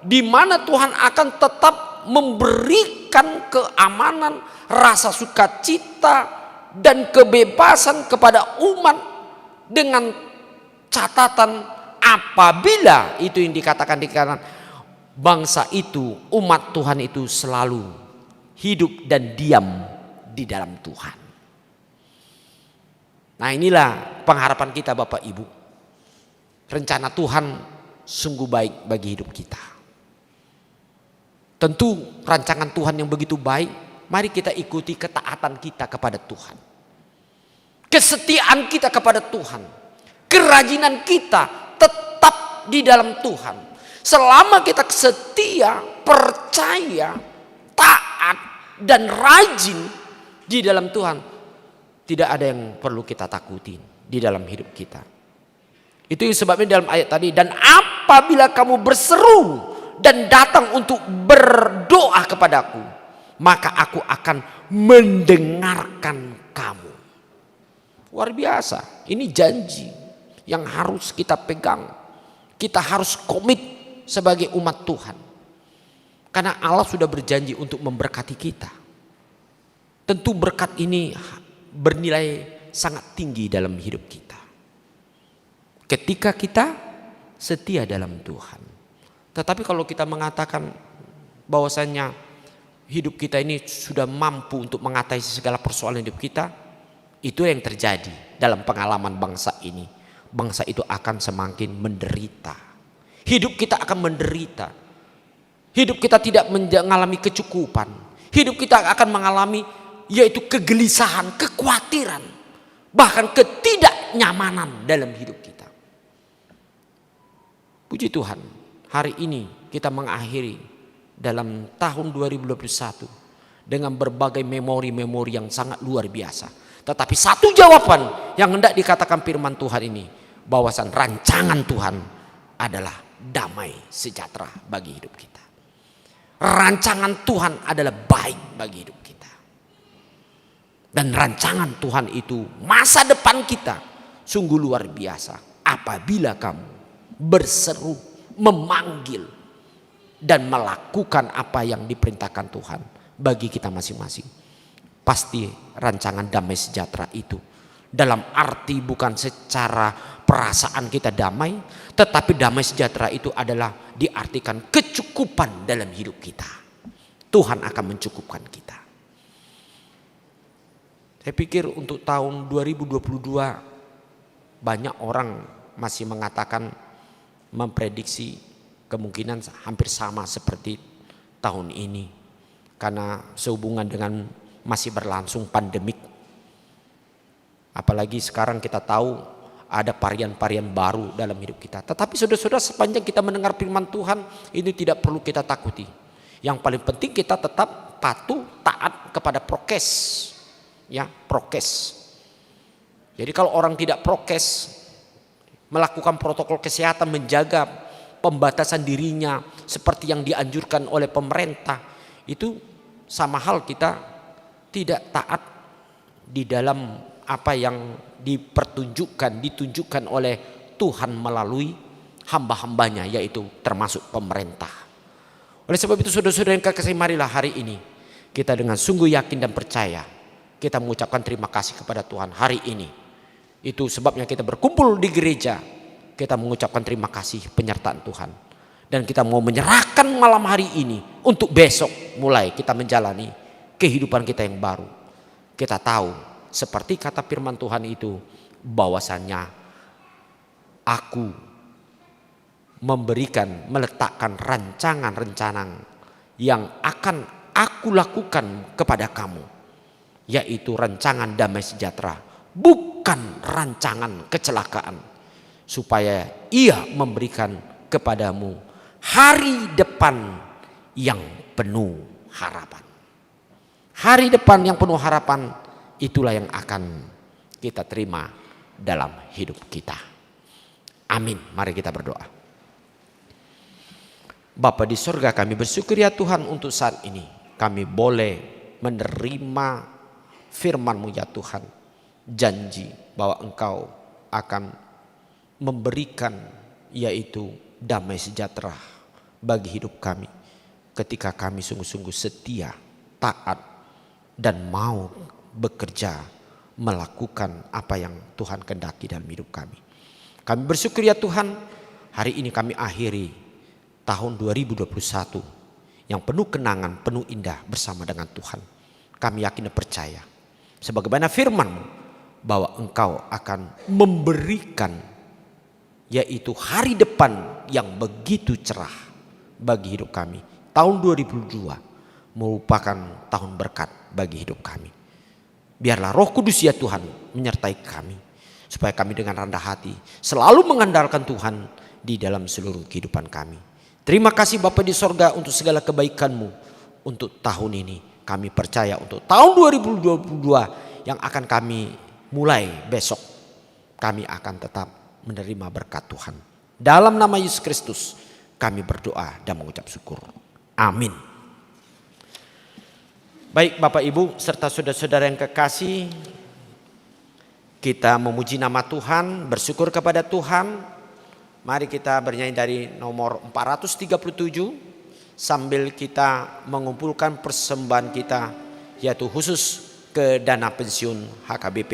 di mana Tuhan akan tetap memberikan keamanan, rasa sukacita, dan kebebasan kepada umat dengan catatan apabila itu yang dikatakan, dikatakan bangsa itu, umat Tuhan itu selalu hidup dan diam di dalam Tuhan. Nah, inilah pengharapan kita, Bapak Ibu. Rencana Tuhan sungguh baik bagi hidup kita. Tentu rancangan Tuhan yang begitu baik, mari kita ikuti ketaatan kita kepada Tuhan. Kesetiaan kita kepada Tuhan. Kerajinan kita tetap di dalam Tuhan. Selama kita setia, percaya, taat, dan rajin di dalam Tuhan, tidak ada yang perlu kita takutin di dalam hidup kita. Itu yang sebabnya dalam ayat tadi, "Dan apabila kamu berseru dan datang untuk berdoa kepadaku, maka Aku akan mendengarkan kamu." Luar biasa. Ini janji yang harus kita pegang. Kita harus komit sebagai umat Tuhan. Karena Allah sudah berjanji untuk memberkati kita. Tentu berkat ini bernilai sangat tinggi dalam hidup kita. Ketika kita setia dalam Tuhan. Tetapi kalau kita mengatakan bahwasanya hidup kita ini sudah mampu untuk mengatasi segala persoalan hidup kita, itu yang terjadi dalam pengalaman bangsa ini. Bangsa itu akan semakin menderita. Hidup kita akan menderita. Hidup kita tidak menja-, mengalami kecukupan. Hidup kita akan mengalami yaitu kegelisahan, kekuatiran, bahkan ketidaknyamanan dalam hidup kita. Puji Tuhan, hari ini kita mengakhiri dalam tahun dua ribu dua puluh satu dengan berbagai memori-memori yang sangat luar biasa. Tetapi satu jawaban yang hendak dikatakan firman Tuhan ini, bahwasan rancangan Tuhan adalah damai sejahtera bagi hidup kita. Rancangan Tuhan adalah baik bagi hidup kita. Dan rancangan Tuhan itu, masa depan kita sungguh luar biasa apabila kamu berseru, memanggil, dan melakukan apa yang diperintahkan Tuhan bagi kita masing-masing. Pasti rancangan damai sejahtera itu, dalam arti bukan secara perasaan kita damai, tetapi damai sejahtera itu adalah diartikan kecukupan dalam hidup kita. Tuhan akan mencukupkan kita. Saya pikir untuk tahun dua ribu dua puluh dua, banyak orang masih mengatakan, memprediksi kemungkinan hampir sama seperti tahun ini, karena sehubungan dengan masih berlangsung pandemik. Apalagi sekarang kita tahu ada varian-varian baru dalam hidup kita. Tetapi saudara-saudara, sepanjang kita mendengar firman Tuhan, ini tidak perlu kita takuti. Yang paling penting, kita tetap patuh, taat kepada prokes. Ya, prokes. Jadi kalau orang tidak prokes, melakukan protokol kesehatan, menjaga pembatasan dirinya seperti yang dianjurkan oleh pemerintah, itu sama hal kita tidak taat di dalam apa yang dipertunjukkan, ditunjukkan oleh Tuhan melalui hamba-hambanya, yaitu termasuk pemerintah. Oleh sebab itu, saudara-saudara yang kekasih, marilah hari ini kita dengan sungguh yakin dan percaya, kita mengucapkan terima kasih kepada Tuhan hari ini. Itu sebabnya kita berkumpul di gereja, kita mengucapkan terima kasih penyertaan Tuhan. Dan kita mau menyerahkan malam hari ini untuk besok mulai kita menjalani kehidupan kita yang baru. Kita tahu, seperti kata firman Tuhan itu, bahwasannya, "Aku memberikan, meletakkan rancangan-rancangan yang akan Aku lakukan kepada kamu, yaitu rancangan damai sejahtera, bukan rancangan kecelakaan, supaya Ia memberikan kepadamu hari depan yang penuh harapan." Hari depan yang penuh harapan, itulah yang akan kita terima dalam hidup kita. Amin. Mari kita berdoa. Bapa di sorga, kami bersyukur, ya Tuhan, untuk saat ini kami boleh menerima firman-Mu, ya Tuhan. Janji bahwa Engkau akan memberikan, yaitu damai sejahtera bagi hidup kami, ketika kami sungguh-sungguh setia, taat, dan mau bekerja melakukan apa yang Tuhan kehendaki dalam hidup kami. Kami bersyukur, ya Tuhan, hari ini kami akhiri tahun dua ribu dua puluh satu yang penuh kenangan, penuh indah bersama dengan Tuhan. Kami yakin dan percaya, sebagaimana firman-Mu, bahwa Engkau akan memberikan, yaitu hari depan yang begitu cerah bagi hidup kami. Tahun dua ribu dua merupakan tahun berkat bagi hidup kami. Biarlah Roh Kudus, ya Tuhan, menyertai kami, supaya kami dengan rendah hati selalu mengandalkan Tuhan di dalam seluruh kehidupan kami. Terima kasih, Bapa di sorga, untuk segala kebaikan-Mu untuk tahun ini. Kami percaya untuk tahun dua ribu dua puluh dua yang akan kami mulai besok, kami akan tetap menerima berkat Tuhan. Dalam nama Yesus Kristus kami berdoa dan mengucap syukur. Amin. Baik, Bapak, Ibu, serta saudara-saudara yang kekasih, kita memuji nama Tuhan, bersyukur kepada Tuhan. Mari kita bernyanyi dari nomor empat ratus tiga puluh tujuh, sambil kita mengumpulkan persembahan kita, yaitu khusus ke dana pensiun H K B P.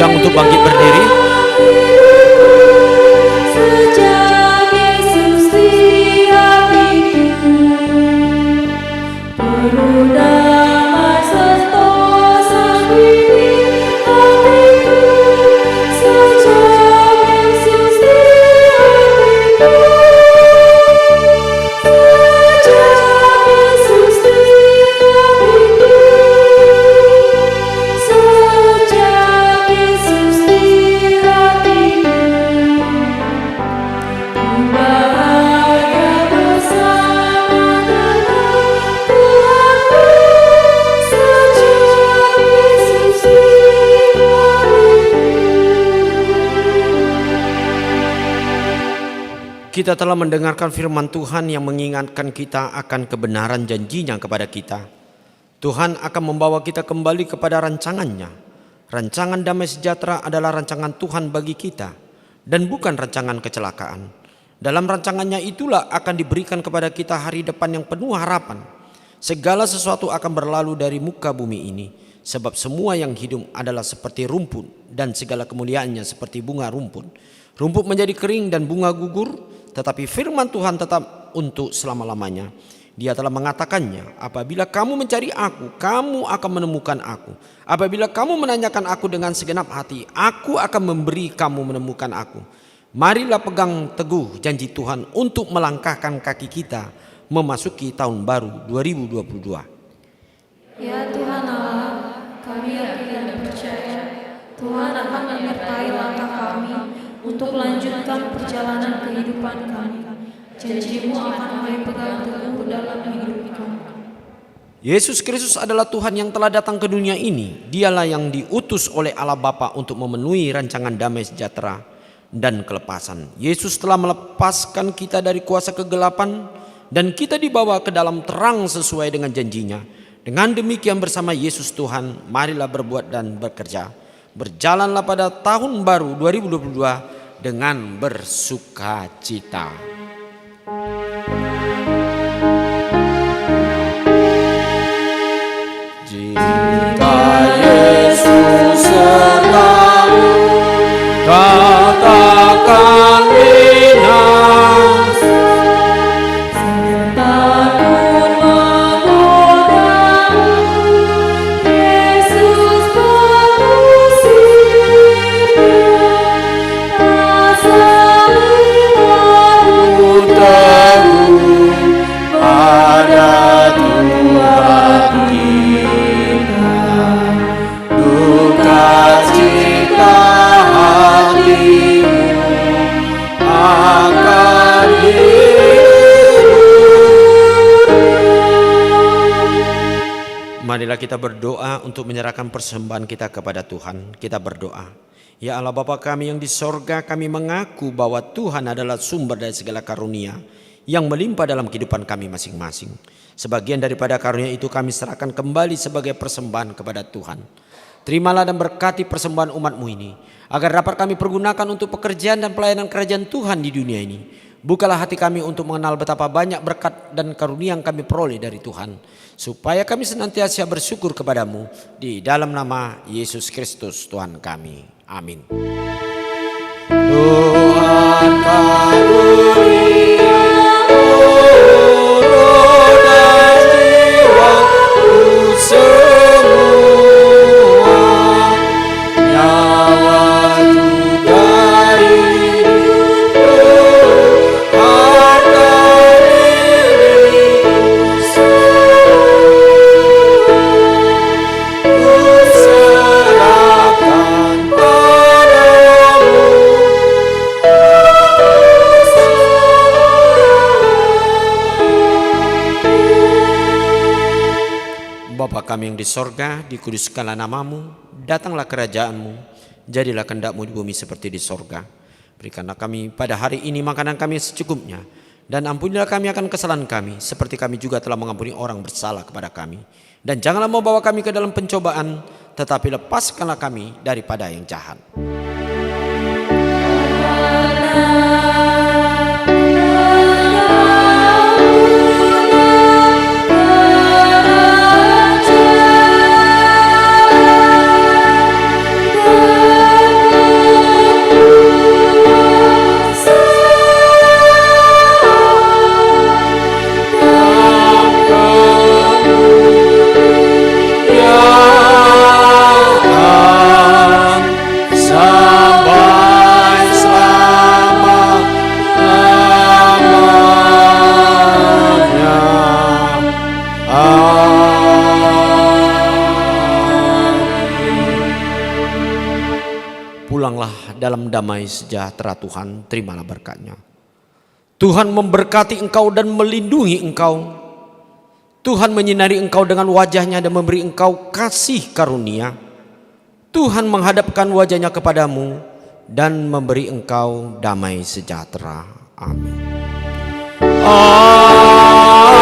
Untuk bangkit berdiri. Kita telah mendengarkan firman Tuhan yang mengingatkan kita akan kebenaran janji-Nya kepada kita. Tuhan akan membawa kita kembali kepada rancangan-Nya. Rancangan damai sejahtera adalah rancangan Tuhan bagi kita dan bukan rancangan kecelakaan. Dalam rancangan-Nya itulah akan diberikan kepada kita hari depan yang penuh harapan. Segala sesuatu akan berlalu dari muka bumi ini, sebab semua yang hidup adalah seperti rumput, dan segala kemuliaannya seperti bunga rumput. Rumput menjadi kering dan bunga gugur, tetapi firman Tuhan tetap untuk selama-lamanya. Dia telah mengatakannya, "Apabila kamu mencari Aku, kamu akan menemukan Aku. Apabila kamu menanyakan Aku dengan segenap hati, Aku akan memberi kamu menemukan Aku." Marilah pegang teguh janji Tuhan untuk melangkahkan kaki kita memasuki tahun baru dua ribu dua puluh dua. Ya Tuhan Allah, kami yakin dan percaya Tuhan akan menyertai langkah kami untuk lanjutkan perjalanan kehidupan kami. Janji-Mu akan kami pegang teguh dalam hidup kami. Yesus Kristus adalah Tuhan yang telah datang ke dunia ini. Dialah yang diutus oleh Allah Bapa untuk memenuhi rancangan damai sejahtera dan kelepasan. Yesus telah melepaskan kita dari kuasa kegelapan, dan kita dibawa ke dalam terang sesuai dengan janji-Nya. Dengan demikian, bersama Yesus Tuhan, marilah berbuat dan bekerja. Berjalanlah pada tahun baru dua ribu dua puluh dua dengan bersukacita. Jika Yesus sertamu, katakan minang. Pada Tuhan kita, duka cita hatimu akan hibur. Marilah kita berdoa untuk menyerahkan persembahan kita kepada Tuhan. Kita berdoa. Ya Allah Bapa kami yang di sorga, kami mengaku bahwa Tuhan adalah sumber dari segala karunia yang melimpah dalam kehidupan kami masing-masing. Sebagian daripada karunia itu kami serahkan kembali sebagai persembahan kepada Tuhan. Terimalah dan berkati persembahan umat-Mu ini, agar dapat kami pergunakan untuk pekerjaan dan pelayanan kerajaan Tuhan di dunia ini. Bukalah hati kami untuk mengenal betapa banyak berkat dan karunia yang kami peroleh dari Tuhan, supaya kami senantiasa bersyukur kepada-Mu, di dalam nama Yesus Kristus Tuhan kami. Amin. Tuhan karunia roh dan jiwaku semua, nyawa juga hidupku, harta diriku semua. Kuserahkan padamu. Bapa kami yang di sorga, dikuduskanlah namamu, datanglah kerajaanmu, jadilah kehendakmu di bumi seperti di sorga. Berikanlah kami pada hari ini makanan kami yang secukupnya, dan ampunilah kami akan kesalahan kami, seperti kami juga telah mengampuni orang bersalah kepada kami. Dan janganlah membawa kami ke dalam pencobaan, tetapi lepaskanlah kami daripada yang jahat. Amin. Pulanglah dalam damai sejahtera Tuhan, terimalah berkat-Nya. Tuhan memberkati engkau dan melindungi engkau. Tuhan menyinari engkau dengan wajah-Nya dan memberi engkau kasih karunia. Tuhan menghadapkan wajah-Nya kepadamu dan memberi engkau damai sejahtera. Amin.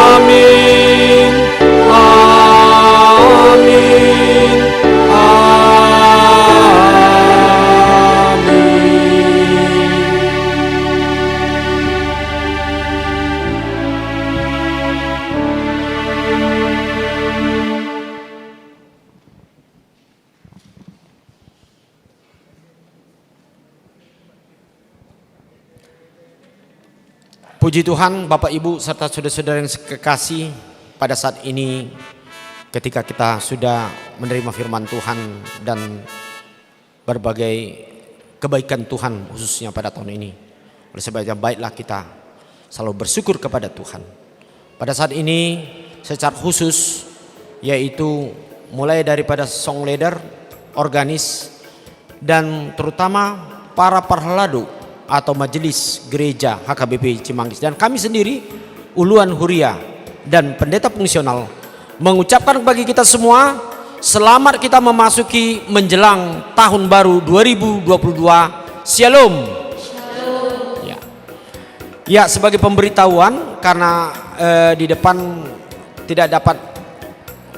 Amin. Amin. Amin. Puji Tuhan, Bapak, Ibu, serta saudara-saudara yang kekasih, pada saat ini ketika kita sudah menerima firman Tuhan dan berbagai kebaikan Tuhan, khususnya pada tahun ini, oleh sebab itu, baiklah kita selalu bersyukur kepada Tuhan. Pada saat ini, secara khusus, yaitu mulai daripada song leader, organis, dan terutama para parhalado atau majelis gereja H K B P Cimanggis, dan kami sendiri, uluan huria dan pendeta fungsional, mengucapkan bagi kita semua, selamat kita memasuki menjelang tahun baru dua ribu dua puluh dua. Shalom. Shalom. Ya. Ya, sebagai pemberitahuan, karena, eh, di depan tidak dapat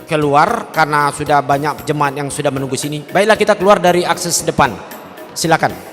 keluar karena sudah banyak jemaat yang sudah menunggu sini. Baiklah, kita keluar dari akses depan. Silakan.